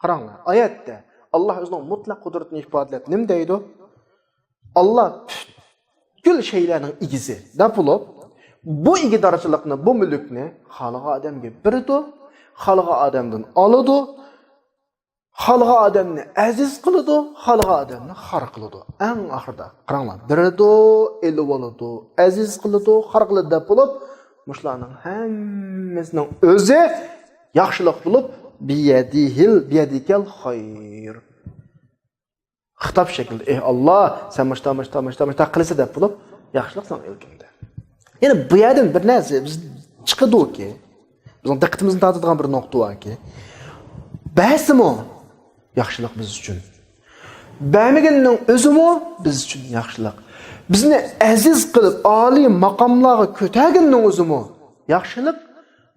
قاراڭلار، ئايەتتە ئاللا ئۆزىنىڭ مۇتلەق قۇدرىتىنى ئىپادىلەپ نېمە دەيدۇ؟ ئاللا پۈتكۈل شەيلەرنىڭ ئىگىسى دەپ بولۇپ، بۇ ئىگىدارچىلىقنى، بۇ مۈلۈكنى خالىغان ئادەمگە بېرىدۇ، خالىغان ئادەمدىن ئالىدۇ، خالىغان ئادەمنى ئەزىز قىلىدۇ، خالىغان ئادەمنى خار قىلىدۇ. ئەڭ ئاخىرىدا قاراڭلار، بېرىدۇ، ئېلىۋالىدۇ، ئەزىز قىلىدۇ، خار قىلىدۇ دەپ بولۇپ، مۇشۇلارنىڭ ھەممىسىنىڭ ئۆزى ياخشىلىق بولۇپ، بىيەدىھىل، بىيەدىكەل خەير. خىتاب شەكلىدە، ئېھ ئاللا، سەن مۇشتا، مۇشتا، مۇشتا، مۇشتا قىلىسەن دەپ بولۇپ، ياخشىلىق ساڭا ئىلكىمدە. يەنە بۇ يەردىن بىر نەرسە بىز چىقىدۇكى، بىزنىڭ دىققىتىمىزنى تارتىدىغان بىر نۇقتا باركى، بەرسىمۇ ياخشىلىق بىز ئۈچۈن. بەرمىگەننىڭ ئۆزىمۇ بىز ئۈچۈن ياخشىلىق. بىزنى ئەزىز قىلىپ، ئالىي ماقاملارغا كۆتەرگەننىڭ ئۆزىمۇ ياخشىلىق.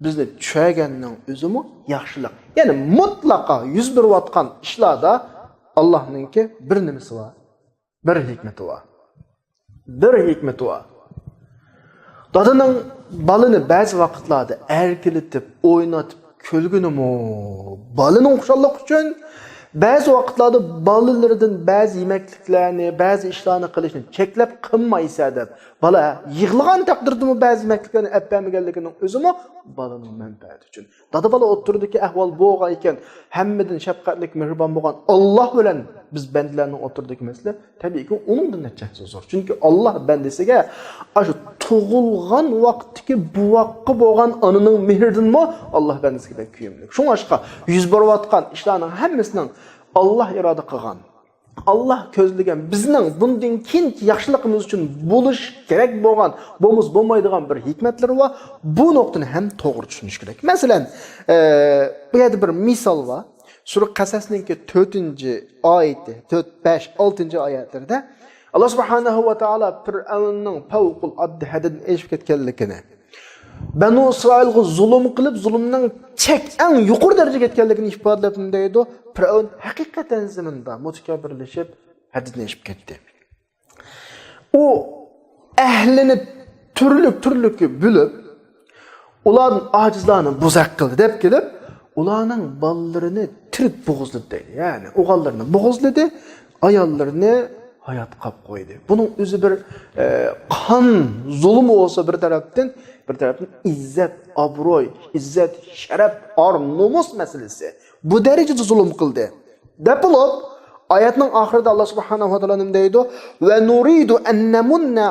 بىزنى چۈشۈرگەننىڭ ئۆزىمۇ ياخشىلىق. يەنى مۇتلەقا يۈز بېرىۋاتقان ئىشلاردا ئاللانىڭكى بىر نېمىسى بار، بىر ھېكمىتى بار. بىر ھېكمىتى بار. دادىنىڭ بالىنى بەزى ۋاقىتلاردا ئەركىلىتىپ، ئويناتىپ كۈلگىنىمۇ بالىنىڭ خۇشاللىقى ئۈچۈن، بەزى ۋاقىتلاردا بالىلىرىدىن بەزى يېمەكلىكلەرنى، بەزى ئىشلارنى قىلىشنى چەكلەپ، قىلمايسەن دەپ، بالا يىغلىغان تەقدىردىمۇ بەزى يېمەكلىكلەرنى ئەپ بەرمىگەنلىكىنىڭ ئۆزىمۇ بالىنىڭ مەنپەئەتى ئۈچۈن. دادا-بالا ئوتتۇرىدىكى ئەھۋال بولغان ئىكەن، ھەممىدىن شەپقەتلىك، مېھرىبان بولغان ئاللا بىلەن بىز بەندىلەرنىڭ ئوتتۇرىدىكى مەسىلە، تەبىئىيكى، ئۇنىڭدىن نەچچە ھەسسە زور. چۈنكى ئاللا بەندىسىگە ئاشۇ تۇغۇلغان ۋاقىتتىكى بوۋاققا بولغان ئانىنىڭ مېھرىدىنمۇ ئاللا بەندىسىگە بەك كۆيۈملۈك. شۇڭلاشقا يۈز بېرىۋاتقان ئىشلارنىڭ ھەممىسىنىڭ ئاللا ئىرادە قىلغان، ئاللا كۆزلىگەن، بىزنىڭ بۇندىن كېيىنكى ياخشىلىقىمىز ئۈچۈن بولۇش كېرەك بولغان، بولمىسا بولمايدىغان بىر ھېكمەتلىرى بار. بۇ نۇقتىنى ھەم توغرا چۈشىنىش كېرەك. مەسىلەن، ئە، بۇ يەردە بىر مىسال بار. سۈرە قەسەسنىڭكى تۆتىنچى ئايىتى، تۆت، بەش، ئالتىنچى ئايەتلىرىدە ئاللا سۇبھانەھۇ ۋە تائالا پىرئەۋننىڭ پەۋقۇلئاددە ھەددىدىن ئېشىپ كەتكەنلىكىنى، بەنۇ ئىسرائىلغا زۇلۇم قىلىپ، زۇلۇمنىڭ چەك ئەڭ يۇقىرى دەرىجىگە يەتكەنلىكىنى ئىپادىلەپ نېمە دەيدۇ؟ پىرئەۋن ھەقىقەتەن زېمىندا مۇتەكەببىرلىشىپ، ھەددىدىن ئېشىپ كەتتى. ئۇ ئەھلىنى تۈرلۈك تۈرلۈككە بۆلۈپ، ئۇلاردىن ئاجىزلارنى بوزەك قىلدى دەپ كېلىپ، ئۇلارنىڭ بالىلىرىنى تىرىك بوغۇزلىدى دەيدۇ. يەنى ئوغۇللىرىنى بوغۇزلىدى، ئاياللىرىنى ھايات قاپ قويدى. بۇنىڭ ئۆزى بىر، ئە، قان زۇلۇمى بولسا بىر تەرەپتىن، بىر تەرەپتىن ئىززەت، ئابرۇي، ئىززەت، شەرەپ، ئار، نومۇس مەسىلىسى. بۇ دەرىجىدە زۇلۇم قىلدى دەپ بولۇپ، ئايەتنىڭ ئاخىرىدا ئاللا سۇبھانەھۇ ۋە تائالا نېمە دەيدۇ؟ ۋە نۇرىدۇ ئەن نەمۇننە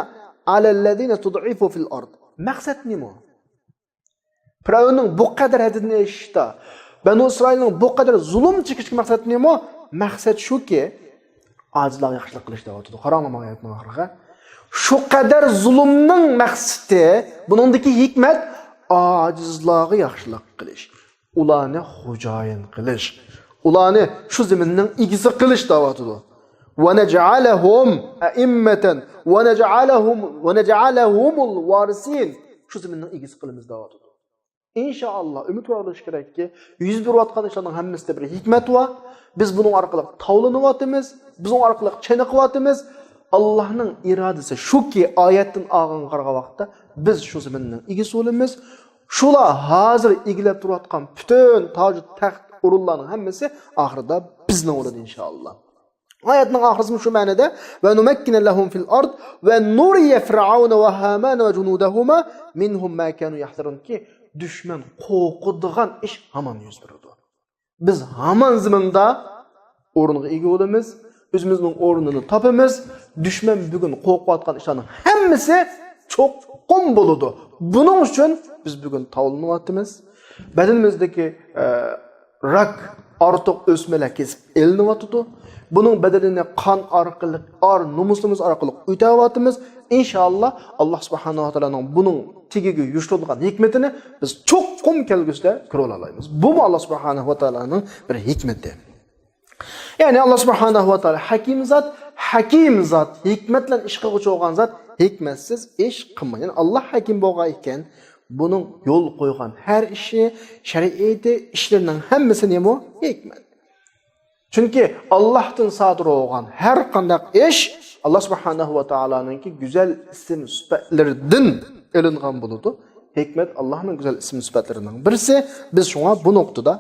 ئەلەللەزىنە تۇدئىفۇ فىل ئارد. مەقسەت نېمە؟ پىرئەۋننىڭ بۇ قەدەر ھەددىدىن ئېشىشتا، بەنۇ ئىسرائىلنىڭ بۇ قەدەر زۇلۇم چېكىشتىكى مەقسەت نېمە؟ مەقسەت شۇكى، ئاجىزلارغا ياخشىلىق قىلىش دەۋاتىدۇ. قاراڭلار مانا ئايەتنىڭ ئاخىرىغا. شۇ قەدەر زۇلۇمنىڭ مەقسىتى، بۇنىڭدىكى ھېكمەت ئاجىزلارغا ياخشىلىق قىلىش، ئۇلارنى خوجايىن قىلىش، ئۇلارنى شۇ زېمىننىڭ ئىگىسى قىلىش دەۋاتىدۇ. ۋە نەجئەلەھۇم ئەئىممەتەن ۋە نەجئەلەھۇم، ۋە نەجئەلەھۇمۇل ۋارىسىن. شۇ زېمىننىڭ ئىگىسى قىلىمىز دەۋاتىدۇ. ئىنشائاللا، ئۈمىدۋار بولۇش كېرەككى، يۈز بېرىۋاتقان ئىشلارنىڭ ھەممىسىدە بىر ھېكمەت بار. بىز بۇنىڭ ئارقىلىق تاۋلىنىۋاتىمىز، بىز ئۇنىڭ ئارقىلىق چېنىقىۋاتىمىز. ئاللانىڭ ئىرادىسى شۇكى، ئايەتتىن ئالغان قارىغان ۋاقىتتا بىز شۇ زېمىننىڭ ئىگىسى بولىمىز. شۇلار ھازىر ئىگىلەپ تۇرۇۋاتقان پۈتۈن تاجۇ تەخت ئورۇنلارنىڭ ھەممىسى ئاخىرىدا بىزنىڭ بولىدۇ ئىنشائاللا. ئايەتنىڭ ئاخىرىسىمۇ شۇ مەنىدە، ۋە نۇمەككىنە لەھۇم فىل ئارد ۋە نۇرىيە فىرئەۋنە ۋە ھامانە ۋە جۇنۇدەھۇما مىنھۇم ما كانۇ يەھزەرۇنكى، دۈشمەن قورقىدىغان ئىش ھامان يۈز بېرىدۇ. بىز ھامان زېمىندا ئورۇنغا ئىگە بولىمىز، ئۆزىمىزنىڭ ئورنىنى تاپىمىز، دۈشمەن بۈگۈن قورقۇۋاتقان ئىشلارنىڭ ھەممىسى چوقۇم بولىدۇ. بۇنىڭ ئۈچۈن بىز بۈگۈن تاۋلىنىۋاتىمىز. بەدىنىمىزدىكى، ئە، راك ئارتۇق ئۆسمىلەر كېسىپ ئېلىنىۋاتىدۇ. بۇنىڭ بەدىلىنى قان ئارقىلىق، ئار نومۇسىمىز ئارقىلىق ئۆتەۋاتىمىز. ئىنشائاللا، ئاللا سۇبھانەھۇ ۋە تائالانىڭ بۇنىڭ تېگىگە يوشۇرۇلغان ھېكمىتىنى بىز چوقۇم كەلگۈسىدە كۆرۈۋالالايمىز. بۇمۇ ئاللا سۇبھانەھۇ ۋە تائالانىڭ بىر ھېكمىتى. يەنى ئاللا سۇبھانەھۇ ۋە تائالا ھەكىم زات، ھەكىم زات، ھېكمەت بىلەن ئىش قىلغۇچى بولغان زات ھېكمەتسىز ئىش قىلمايدۇ. يەنى ئاللا ھەكىم بولغان ئىكەن، بۇنىڭ يول قويغان ھەر ئىشى، شەرىئىتى، ئىشلىرىنىڭ ھەممىسى نېمە؟ ھېكمەت. چۈنكى ئاللاھتىن سادىر بولغان ھەر قانداق ئىش ئاللا سۇبھانەھۇ ۋە تائالانىڭكى گۈزەل ئىسىم سۈپەتلىرىدىن ئېلىنغان بولىدۇ. ھېكمەت ئاللاھنىڭ گۈزەل ئىسىم سۈپەتلىرىنىڭ بىرسى. بىز شۇڭا بۇ نۇقتىدا،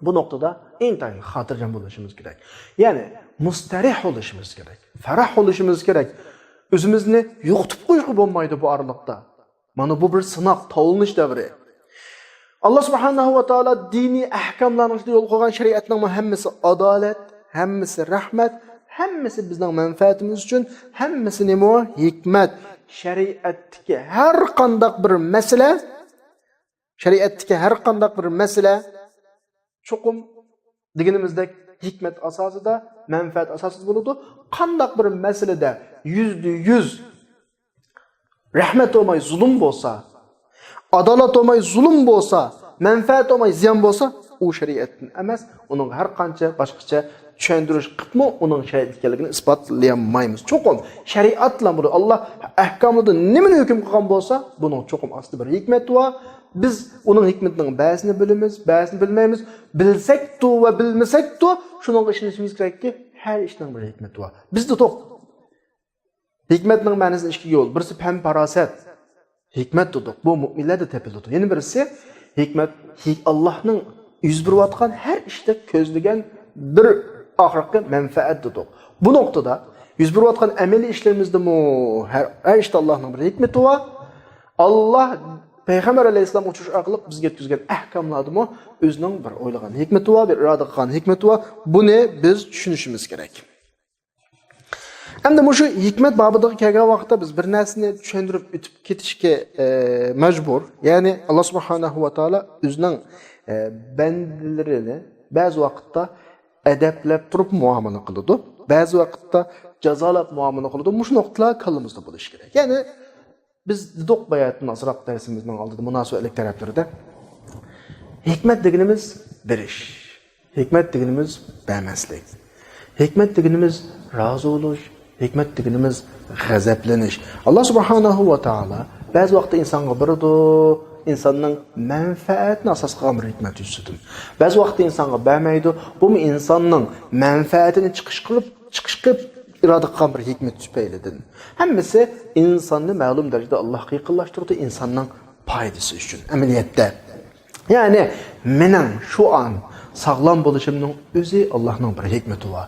بۇ نۇقتىدا ئىنتايىن خاتىرجەم بولۇشىمىز كېرەك. يەنى مۇستەرىھ بولۇشىمىز كېرەك، پەرەھ بولۇشىمىز كېرەك. ئۆزىمىزنى يوقىتىپ قويۇشقا بولمايدۇ بۇ ئارىلىقتا. مانا بۇ بىر سىناق، تاۋلىنىش دەۋرى. ئاللا سۇبھانەھۇ ۋە تائالا دىنىي ئەھكاملارنىڭ ئىچىدە يول قويغان شەرىئەتنىڭمۇ ھەممىسى ئادالەت، ھەممىسى رەھمەت، ھەممىسى بىزنىڭ مەنپەئەتىمىز ئۈچۈن، ھەممىسى نېمە؟ ھېكمەت. شەرىئەتتىكى ھەر قانداق بىر مەسىلە، شەرىئەتتىكى ھەر قانداق بىر مەسىلە چوقۇم دېگىنىمىزدەك ھېكمەت ئاساسىدا، مەنپەئەت ئاساسىدا بولىدۇ. قانداق بىر مەسىلىدە يۈزدە يۈز رەھمەت بولماي زۇلۇم بولسا، ئادالەت بولماي زۇلۇم بولسا، مەنپەئەت بولماي زىيان بولسا، ئۇ شەرىئەتتىن ئەمەس. ئۇنىڭغا ھەر قانچە باشقىچە چۈشەندۈرۈش قىپمۇ ئۇنىڭ شەرىئەت ئىكەنلىكىنى ئىسپاتلىيالمايمىز. چوقۇم شەرىئەت بىلەن بولىدۇ. ئاللا ئەھكاملىرىدا نېمىنى ھۆكۈم قىلغان بولسا، بۇنىڭ چوقۇم ئاستىدا بىر ھېكمەت بار. بىز ئۇنىڭ ھېكمىتىنىڭ بەزىسىنى بىلىمىز، بەزىسىنى بىلمەيمىز. بىلسەكتۇ ۋە بىلمىسەكتۇ، شۇنىڭغا ئىشىنىشىمىز كېرەككى، ھەر ئىشنىڭ بىر ھېكمىتى بار. بىز دېدۇق، ھېكمەتنىڭ مەنىسىنى ئىككىگە بۆل. بىرسى پەن-پاراسەت، ھېكمەت دېدۇق. بۇ مۆمىنلەردە تېپىلىدۇ. يەنە بىرسى ھېكمەت، ھېك-، ئاللاھنىڭ يۈز بېرىۋاتقان ھەر ئىشتا كۆزلىگەن بىر ئاخىرقى مەنپەئەت دېدۇق. بۇ نۇقتىدا يۈز بېرىۋاتقان ئەمەلىي ئىشلىرىمىزدىمۇ ھەر، ھەر ئىشتا ئاللاھنىڭ بىر ھېكمىتى بار. ئاللاھ پەيغەمبەر ئەلەيھىسسالامغا ئۇچۇرۇش ئارقىلىق بىزگە يەتكۈزگەن ئەھكاملاردىمۇ ئۆزىنىڭ بىر ئويلىغان ھېكمىتى بار، بىر ئىرادە قىلغان ھېكمىتى بار. بۇنى بىز چۈشىنىشىمىز كېرەك. ئەمدى مۇشۇ ھېكمەت بابىدىغا كەلگەن ۋاقىتتا بىز بىر نەرسىنى چۈشەندۈرۈپ ئۆتۈپ كېتىشكە، ئە، مەجبۇر. يەنى، ئاللا سۇبھانەھۇ ۋە تائالا ئۆزىنىڭ، ئە، بەندىلىرىنى بەزى ۋاقىتتا ئەدەپلەپ تۇرۇپ مۇئامىلە قىلىدۇ، بەزى ۋاقىتتا جازالاپ مۇئامىلە قىلىدۇ. مۇشۇ نۇقتىلار كاللىمىزدا بولۇشى كېرەك. يەنى، بىز دېدۇق باياتىن ئازراق دەرسىمىزنىڭ ئالدىدا مۇناسىۋەتلىك تەرەپلىرىدە. ھېكمەت دېگىنىمىز بېرىش. ھېكمەت دېگىنىمىز بەرمەسلىك. ھېكمەت دېگىنىمىز رازى بولۇش. ھېكمەت دېگىنىمىز غەزەپلىنىش. ئاللا سۇبھانەھۇ ۋە تائالا بەزى ۋاقىتتا ئىنسانغا بېرىدۇ، ئىنساننىڭ مەنپەئەتىنى ئاساس قىلغان بىر ھېكمەت يۈزىسىدىن. بەزى ۋاقىتتا ئىنسانغا بەرمەيدۇ، بۇمۇ ئىنساننىڭ مەنپەئەتىنى چىقىش قىلىپ، چىقىش قىلىپ ئىرادە قىلغان بىر ھېكمەت تۈپەيلىدىن. ھەممىسى ئىنساننى مەلۇم دەرىجىدە ئاللاھقا يېقىنلاشتۇرىدۇ، ئىنساننىڭ پايدىسى ئۈچۈن ئەمەلىيەتتە. يەنى مېنىڭ شۇ ئان ساغلام بولۇشۇمنىڭ ئۆزى ئاللاھنىڭ بىر ھېكمىتى بار.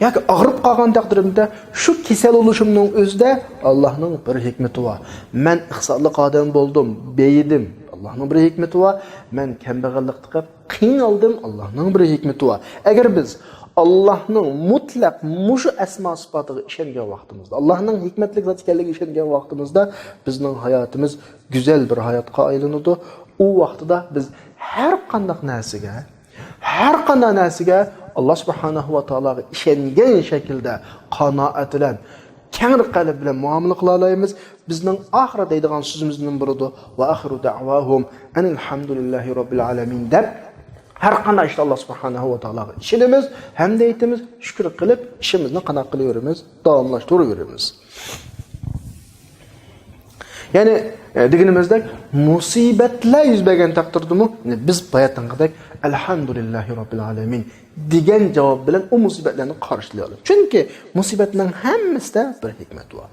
ياكى ئاغرىپ قالغان تەقدىرىمدە شۇ كېسەل بولۇشۇمنىڭ ئۆزىدە ئاللاھنىڭ بىر ھېكمىتى بار. مەن ئىقتىسادلىق ئادەم بولدۇم، بېيىدىم، ئاللاھنىڭ بىر ھېكمىتى بار. مەن كەمبەغەللىك تېقىپ قىينالدىم، ئاللاھنىڭ بىر ھېكمىتى بار. ئەگەر بىز ئاللاھنىڭ مۇتلەق مۇشۇ ئەسما سىپاتىغا ئىشەنگەن ۋاقتىمىزدا، ئاللاھنىڭ ھېكمەتلىك زات ئىكەنلىكىگە ئىشەنگەن ۋاقتىمىزدا بىزنىڭ ھاياتىمىز گۈزەل بىر ھاياتقا ئايلىنىدۇ. ئۇ ۋاقتىدا بىز ھەر قانداق نەرسىگە، ھەر قانداق نەرسىگە ئاللا سۇبھانەھۇ ۋە تائالاغا ئىشەنگەن شەكىلدە قانائەت بىلەن، كەڭرى قەلب بىلەن مۇئامىلە قىلالايمىز. بىزنىڭ ئاخىرى دەيدىغان سۆزىمىزدىن بولىدۇ، ۋە ئاخىرۇ دەئۋاھۇم ئەنىلھەمدۇلىللاھى رەببىل ئالەمىن دەپ، ھەر قانداق ئىشتا ئاللا سۇبھانەھۇ ۋە تائالاغا ئىشىنىمىز، ھەمدە ئېيتىمىز، شۈكۈر قىلىپ ئىشىمىزنى قانداق قىلىۋېرىمىز؟ داۋاملاشتۇرۇۋېرىمىز. يەنى، ئە، دېگىنىمىزدەك، مۇسىبەتلەر يۈز بەرگەن تەقدىردىمۇ، يەنى بىز باياتىنقىدەك، ئەلھەمدۇلىللاھى رەببىل ئالەمىن دېگەن جاۋاب بىلەن ئۇ مۇسىبەتلەرنى قارشىلىيالىمىز. چۈنكى مۇسىبەتنىڭ ھەممىسىدە بىر ھېكمەت بار.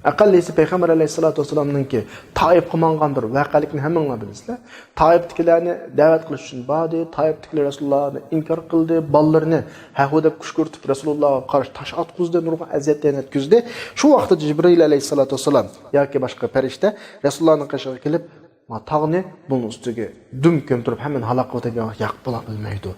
ئەقەللىسى پەيغەمبەر ئەلەيھىسسالاتۇ ۋەسسالامنىڭكى تائىپقا ماڭغان بىر ۋەقەلىكنى ھەممىڭلار بىلىسىلەر. تائىپتىكىلەرنى دەۋەت قىلىش ئۈچۈن باردى. تائىپتىكىلەر رەسۇلۇللانى ئىنكار قىلدى. بالىلىرىنى ھەھۇ دەپ كۈشكۈرتۈپ، رەسۇلۇللاغا قارشى تاش ئاتقۇزدى، نۇرغۇن ئەزىيەتلەرنى يەتكۈزدى. شۇ ۋاقىتتا جىبرىئىل ئەلەيھىسسالاتۇ ۋەسسالام ياكى باشقا پەرىشتە رەسۇلۇللانىڭ قېشىغا كېلىپ، ما تاغنى بۇنىڭ ئۈستىگە دۈم كۆمتۈرۈپ، ھەممىنى ھالاك قىلىۋېتەي دېگەن ۋاقىت، ياق، بۇلار بىلمەيدۇ.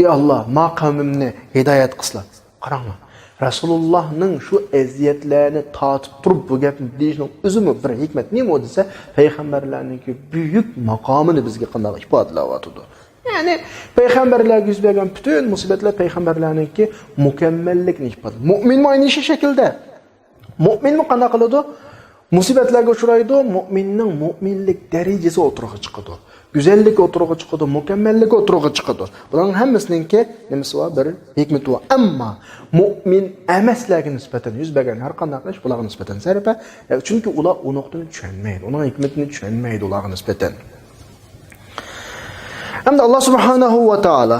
ئى ئاللا، ما قەۋمىمنى ھىدايەت قىلسىلا. قاراڭلار، رەسۇلۇللانىڭ شۇ ئەزىيەتلەرنى تارتىپ تۇرۇپ بۇ گەپنى دېيىشىنىڭ ئۆزىمۇ بىر ھېكمەت. نېمە ئۇ دېسە، پەيغەمبەرلەرنىڭكى بۈيۈك ماقامىنى بىزگە قانداق ئىپادىلەۋاتىدۇ. يەنى پەيغەمبەرلەرگە يۈز بەرگەن پۈتۈن مۇسىبەتلەر پەيغەمبەرلەرنىڭكى مۇكەممەللىكىنى ئىپادىلەيدۇ. مۆمىنمۇ ئەينى شۇ شەكىلدە. مۆمىنمۇ قانداق قىلىدۇ؟ مۇسىبەتلەرگە ئۇچرايدۇ، مۆمىننىڭ مۆمىنلىك دەرىجىسى ئوتتۇرىغا چىقىدۇ. گۈزەللىك ئوتتۇرىغا چىقىدۇ، مۇكەممەللىك ئوتتۇرىغا چىقىدۇ. بۇلارنىڭ ھەممىسىنىڭكى نېمىسى بار؟ بىر ھېكمىتى بار. ئەمما مۇئمىن ئەمەسلەرگە نىسبەتەن يۈز بەرگەن ھەر قانداق ئىش بۇلارغا نىسبەتەن زەربە. ئە، چۈنكى ئۇلار ئۇ نۇقتىنى چۈشەنمەيدۇ، ئۇنىڭ ھېكمىتىنى چۈشەنمەيدۇ ئۇلارغا نىسبەتەن. ئەمدى ئاللا سۇبھانەھۇ ۋە تائالا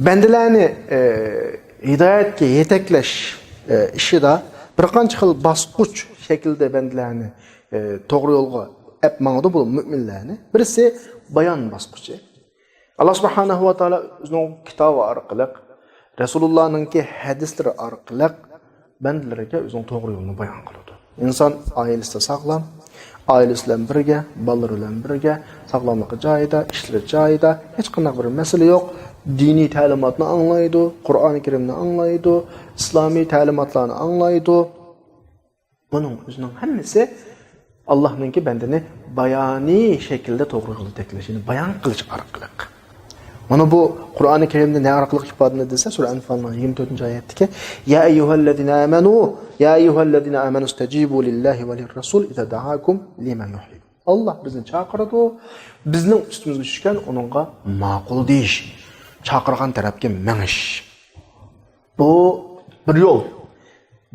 بەندىلەرنى، ئە، ھىدايەتكە يېتەكلەش، ئە، ئىشىدا بىر قانچە خىل باسقۇچ شەكلىدە بەندىلەرنى، ئە، توغرا يولغا ئەپ ماڭىدۇ بۇ مۆمىنلەرنى. بىرسى بايان باسقۇچى. ئاللا سۇبھانەھۇ ۋە تائالا ئۆزىنىڭ كىتابى ئارقىلىق، رەسۇلۇللانىڭكى ھەدىسلىرى ئارقىلىق بەندىلىرىگە ئۆزىنىڭ توغرا يولىنى بايان قىلىدۇ. ئىنسان ئائىلىسىدە ساغلام، ئائىلىسى بىلەن بىرگە، بالىلىرى بىلەن بىرگە، ساغلاملىقى جايىدا، ئىشلىرى جايىدا، ھېچقانداق بىر مەسىلە يوق. دىنىي تەلىماتنى ئاڭلايدۇ، قۇرئانى كەرىمنى ئاڭلايدۇ، ئىسلامىي تەلىماتلارنى ئاڭلايدۇ. بۇنىڭ ئۆزىنىڭ ھەممىسى ئاللانىڭكى بەندىنى بايانىي شەكىلدە توغرا يولغا يېتەكلەش، يەنى بايان قىلىش ئارقىلىق. مانا بۇ قۇرئانى كەرىمدە نە ئارقىلىق ئىپادىلىنىدۇ دېسە، سۈرە ئەنفالنىڭ يىگىرمە تۆتىنچى ئايەتتىكى، يا أيها الذين آمنوا، يا أيها الذين آمنوا استجيبوا لله وللرسول إذا دعاكم لما يحييكم. ئاللا بىزنى چاقىرىدۇ، بىزنىڭ ئۈستىمىزگە چۈشكەن ئۇنىڭغا ماقۇل دېيىش، چاقىرغان تەرەپكە مېڭىش. بۇ بىر يول.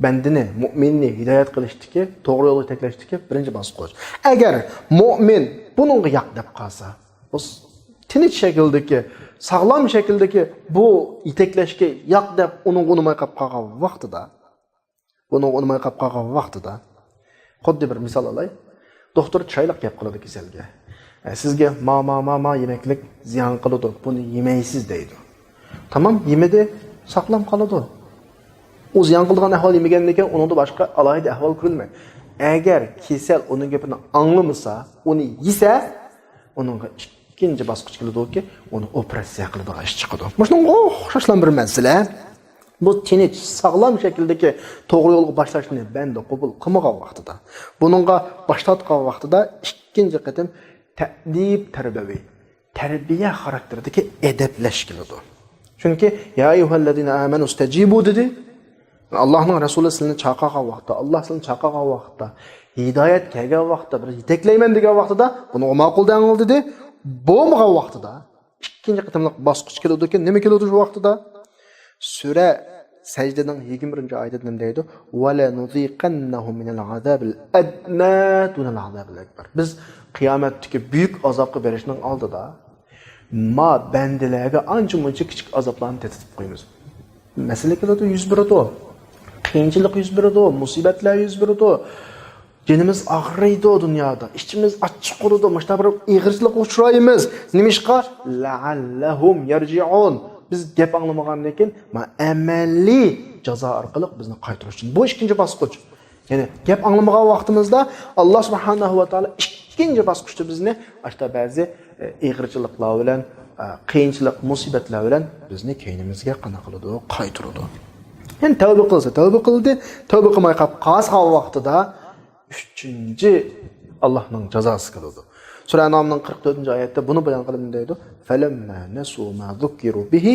بەندىنى، مۇئمىننى ھىدايەت قىلىشتىكى، توغرا يولغا يېتەكلەشتىكى بىرىنچى باسقۇچ. ئەگەر مۇئمىن بۇنىڭغا ياق دەپ قالسا، بۇ تىنچ شەكىلدىكى، ساغلام شەكىلدىكى بۇ يېتەكلەشكە ياق دەپ ئۇنىڭغا ئۇنىماي قاپ قالغان ۋاقتىدا، بۇنىڭغا ئۇنىماي قاپ قالغان ۋاقتىدا، خۇددى بىر مىسال ئالاي. دوختۇر چىرايلىق گەپ قىلىدۇ كېسەلگە. ئە، سىزگە ما، ما، ما، ما يېمەكلىك زىيان قىلىدۇ، بۇنى يېمەيسىز دەيدۇ. تامام، يېمىدى، ساقلام قالىدۇ. ئۇ زىيان قىلىدىغان ئەھۋال يېمىگەندىن كېيىن ئۇنىڭدا باشقا ئالاھىدە ئەھۋال كۆرۈلمەيدۇ. ئەگەر كېسەل ئۇنىڭ گېپىنى ئاڭلىمىسا، ئۇنى يېسە، ئۇنىڭغا ئىككىنچى باسقۇچ كېلىدۇكى، ئۇنى ئوپېراتسىيە قىلىدىغان ئىش چىقىدۇ. مۇشۇنىڭغا ئوخشاشلا بىر مەسىلە. بۇ تىنچ، ساغلام شەكىلدىكى توغرا يولغا باشلاشنى بەندە قوبۇل قىلمىغان ۋاقتىدا، بۇنىڭغا باشلاتقان ۋاقتىدا ئىككىنچى قېتىم تەدىب تەربىيەۋى، تەربىيە خاراكتېرىدىكى ئەدەپلەش كېلىدۇ. چۈنكى، يا أيها الذين آمنوا استجيبوا دېدى. ئاللاھنىڭ رەسۇلى سىلىنى چاقىرغان ۋاقىتتا، ئاللاھ سىلىنى چاقىرغان ۋاقىتتا، ھىدايەت كەلگەن ۋاقىتتا، بىر يېتەكلەيمەن دېگەن ۋاقتىدا، بۇنىڭغا ماقۇل دەڭلار دېدى. بولمىغان ۋاقتىدا، ئىككىنچى قېتىملىق باسقۇچ كېلىدۇكەن، نېمە كېلىدۇ شۇ ۋاقتىدا؟ سۈرە سەجدىنىڭ يىگىرمە بىرىنچى ئايىتىدە نېمە دەيدۇ؟ ولنذيقنهم من العذاب الأدنى دون العذاب الأكبر. بىز قىيامەتتىكى بۈيۈك ئازابقا بېرىشنىڭ ئالدىدا ما بەندىلەرگە ئانچە مۇنچە كىچىك ئازابلارنى تېتىتىپ قويىمىز. مەسىلە كېلىدۇ، يۈز بېرىدۇ. قىيىنچىلىق يۈز بېرىدۇ، مۇسىبەتلەر يۈز بېرىدۇ. جېنىمىز ئاغرىيدۇ دۇنيادا، ئىچىمىز ئاچچىق بولىدۇ، مۇشۇنداق بىر ئېغىرچىلىققا ئۇچرايمىز. نېمىشقا؟ لەئەللەھۇم يەرجىئۇن. بىز گەپ ئاڭلىمىغاندىن كېيىن، ما ئەمەلىي جازا ئارقىلىق بىزنى قايتۇرۇش ئۈچۈن. بۇ ئىككىنچى باسقۇچ. يەنى گەپ ئاڭلىمىغان ۋاقتىمىزدا ئاللا سۇبھانەھۇ ۋە تائالا ئىككىنچى باسقۇچتا بىزنى ئاشتا بەزى، ئە، ئېغىرچىلىقلار بىلەن، ئە، قىيىنچىلىق، مۇسىبەتلەر بىلەن بىزنى كەينىمىزگە قانداق قىلىدۇ؟ قايتۇرىدۇ. يەنى تەۋبە قىلسا تەۋبە قىلدى، تەۋبە قىلماي قاپ قالغان ۋاقتىدا ئۈچىنچى ئاللانىڭ جازاسى كېلىدۇ. سۈرە ئەنئامنىڭ قىرىق تۆتىنچى ئايەتتە بۇنى بايان قىلىپ دەيدۇ، فلما نسوا ما ذكروا به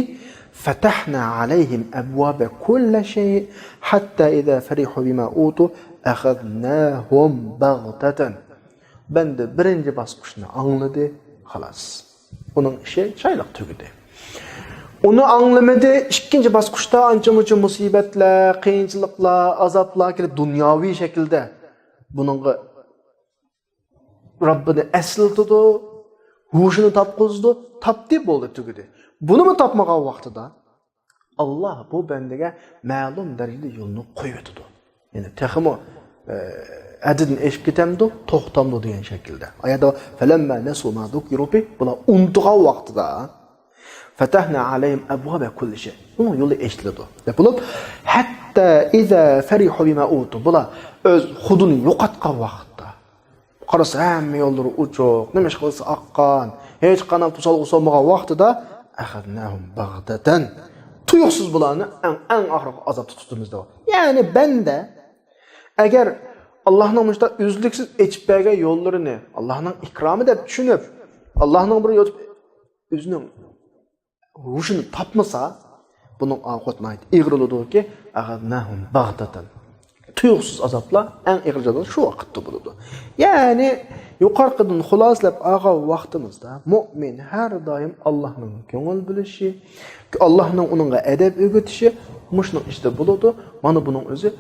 فتحنا عليهم أبواب كل شيء حتى إذا فرحوا بما أوتوا أخذناهم بغتة. بەندە بىرىنچى باسقۇچنى ئاڭلىدى، خالاس. ئۇنىڭ ئىشى چايلىق تۈگىدى. ئۇنى ئاڭلىمىدى، ئىككىنچى باسقۇچتا ئانچە-مۇنچە مۇسىبەتلەر، قىيىنچىلىقلار، ئازابلار كېلىپ دۇنياۋى شەكىلدە بۇنىڭغا رەببىنى ئەسلىتىدۇ، ھوشىنى تاپقۇزىدۇ، تاپتى، بولدى، تۈگىدى. بۇنىمۇ تاپمىغان ۋاقتىدا ئاللا بۇ بەندىگە مەلۇم دەرىجىدە يولنى قويۇۋېتىدۇ. يەنى تېخىمۇ، ئە، ھەددىدىن ئېشىپ كېتەمدۇ، توختامدۇ دېگەن شەكىلدە. ئايەتتە فلما نسوا ما ذكروا به، بۇلار ئۇنتۇغان ۋاقتىدا فتحنا عليهم أبواب كل شيء، ئۇنىڭ يولى ئېچىلىدۇ دەپ بولۇپ، حتى إذا فرحوا بما أوتوا، بۇلار ئۆز خۇدىنى يوقاتقان ۋاقىتتا، قارىسا، ھەممە يوللىرى ئوچۇق، نېمە ئىش قىلسا ئاققان، ھېچقانداق توسالغۇ سالمىغان ۋاقتىدا، أخذناهم بغتة، تۇيۇقسىز بۇلارنى ئەڭ، ئەڭ ئاخىرقى ئازابتا تۇتىمىز دەپ. يەنى بەندە ئەگەر ئاللانىڭ مۇشۇنداق ئۈزلۈكسىز ئېچىپ بەرگەن يوللىرىنى ئاللانىڭ ئىكرامى دەپ چۈشىنىپ، ئاللانىڭ بىر يول، ئۆزىنىڭ ھوشىنى تاپمىسا، بۇنىڭ ئاقىۋىتى ناھايىتى ئېغىر بولىدۇكى، أخذناهم بغتة. تۇيۇقسىز ئازابلار، ئەڭ ئېغىر جازا شۇ ۋاقىتتا بولىدۇ. يەنى يۇقىرىقىدىن خۇلاسىلەپ ئالغان ۋاقتىمىزدا، مۆمىن ھەر دائىم ئاللاھنىڭ كۆڭۈل بۆلۈشى، ئاللاھنىڭ ئۇنىڭغا ئەدەپ ئۆگىتىشى مۇشۇنىڭ ئىچىدە بولىدۇ. مانا بۇنىڭ ئۆزى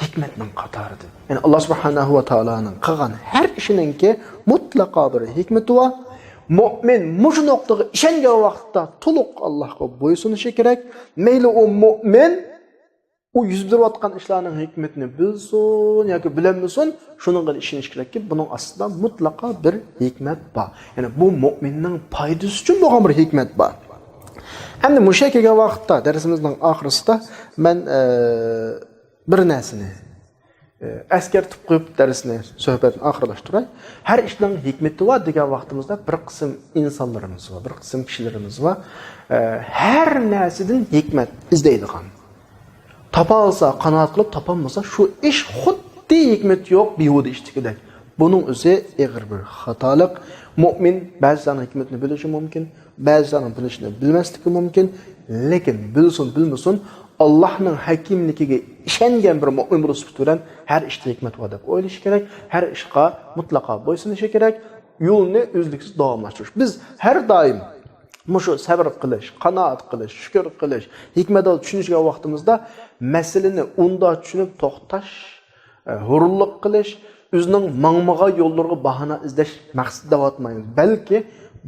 ھېكمەتنىڭ قاتارىدىن. يەنى ئاللا سۇبھانەھۇ ۋە تائالانىڭ قىلغان ھەر ئىشىنىڭكى مۇتلەقا بىر ھېكمىتى بار. مۆمىن مۇشۇ نۇقتىغا ئىشەنگەن ۋاقىتتا تولۇق ئاللاھقا بويسۇنۇشى كېرەك. مەيلى ئۇ مۆمىن ئۇ يۈز بېرىۋاتقان ئىشلارنىڭ ھېكمىتىنى بىلسۇن ياكى بىلەلمىسۇن، شۇنىڭغا ئىشىنىش كېرەككى، بۇنىڭ ئاستىدا مۇتلەقا بىر ھېكمەت بار. يەنى بۇ مۆمىننىڭ پايدىسى ئۈچۈن بولغان بىر ھېكمەت بار. ئەمدى مۇشۇ يەرگە كەلگەن ۋاقىتتا، دەرسىمىزنىڭ ئاخىرىسىدا مەن، ئە، بىر نەرسىنى، ئە، ئەسكەرتىپ قويۇپ، دەرسنى، سۆھبەتنى ئاخىرلاشتۇراي. ھەر ئىشنىڭ ھېكمىتى بار دېگەن ۋاقتىمىزدا، بىر قىسىم ئىنسانلىرىمىز بار، بىر قىسىم كىشىلىرىمىز بار، ئە، ھەر نەرسىدىن ھېكمەت ئىزدەيدىغان. تاپالىسا قانائەت قىلىپ، تاپالمىسا شۇ ئىش خۇددى ھېكمىتى يوق، بىھۇدە ئىشتىكىدەك. بۇنىڭ ئۆزى ئېغىر بىر خاتالىق. مۆمىن بەزى ئىشلارنىڭ ھېكمىتىنى بىلىشى مۇمكىن، بەزى ئىشلارنىڭ بىلىشىنى بىلمەسلىكى مۇمكىن. لېكىن بىلسۇن، بىلمىسۇن، ئاللاھنىڭ ھەكىملىكىگە ئىشەنگەن بىر مۆمىن بولۇش سۈپىتى بىلەن ھەر ئىشتا ھېكمەت بار دەپ ئويلىشى كېرەك، ھەر ئىشقا مۇتلەقا بويسۇنۇشى كېرەك، يولنى ئۈزلۈكسىز داۋاملاشتۇرۇش. بىز ھەر دائىم مۇشۇ سەۋر قىلىش، قانائەت قىلىش، شۈكۈر قىلىش، ھېكمەت ھالدا چۈشىنىشكەن ۋاقتىمىزدا مەسىلىنى ئۇنداق چۈشىنىپ توختاش، ئە، ھۇرۇنلۇق قىلىش، ئۆزىنىڭ ماڭمىغان يوللىرىغا باھانە ئىزدەش مەقسىتىدە دەۋاتمايمىز. بەلكى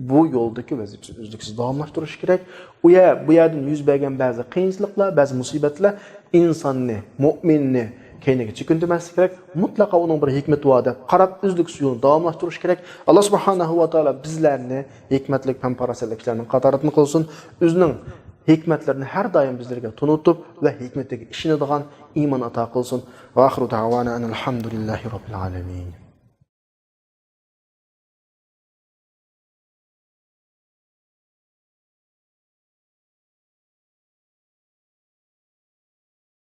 بۇ يولدىكى ۋەزىپىسىنى ئۈزلۈكسىز داۋاملاشتۇرۇشى كېرەك. ئۇ يەر، بۇ يەردىن يۈز بەرگەن بەزى قىيىنچىلىقلار، بەزى مۇسىبەتلەر ئىنساننى، مۆمىننى كەينىگە چېكىندۈرمەسلىك كېرەك. مۇتلەقا ئۇنىڭ بىر ھېكمىتى بار دەپ قاراپ، ئۈزلۈكسىز يولنى داۋاملاشتۇرۇش كېرەك. ئاللا سۇبھانەھۇ ۋە تائالا بىزلەرنى ھېكمەتلىك، پەم-پاراسەتلىك كىشىلەرنىڭ قاتارىدىن قىلسۇن. ئۆزىنىڭ ھېكمەتلىرىنى ھەر دائىم بىزلەرگە تونۇتۇپ ۋە ھېكمىتىگە ئىشىنىدىغان ئىمان ئاتا قىلسۇن. ۋە ئاخىرۇ دەئۋانا ئەنىل ھەمدۇلىللاھى رەببىل ئالەمىن.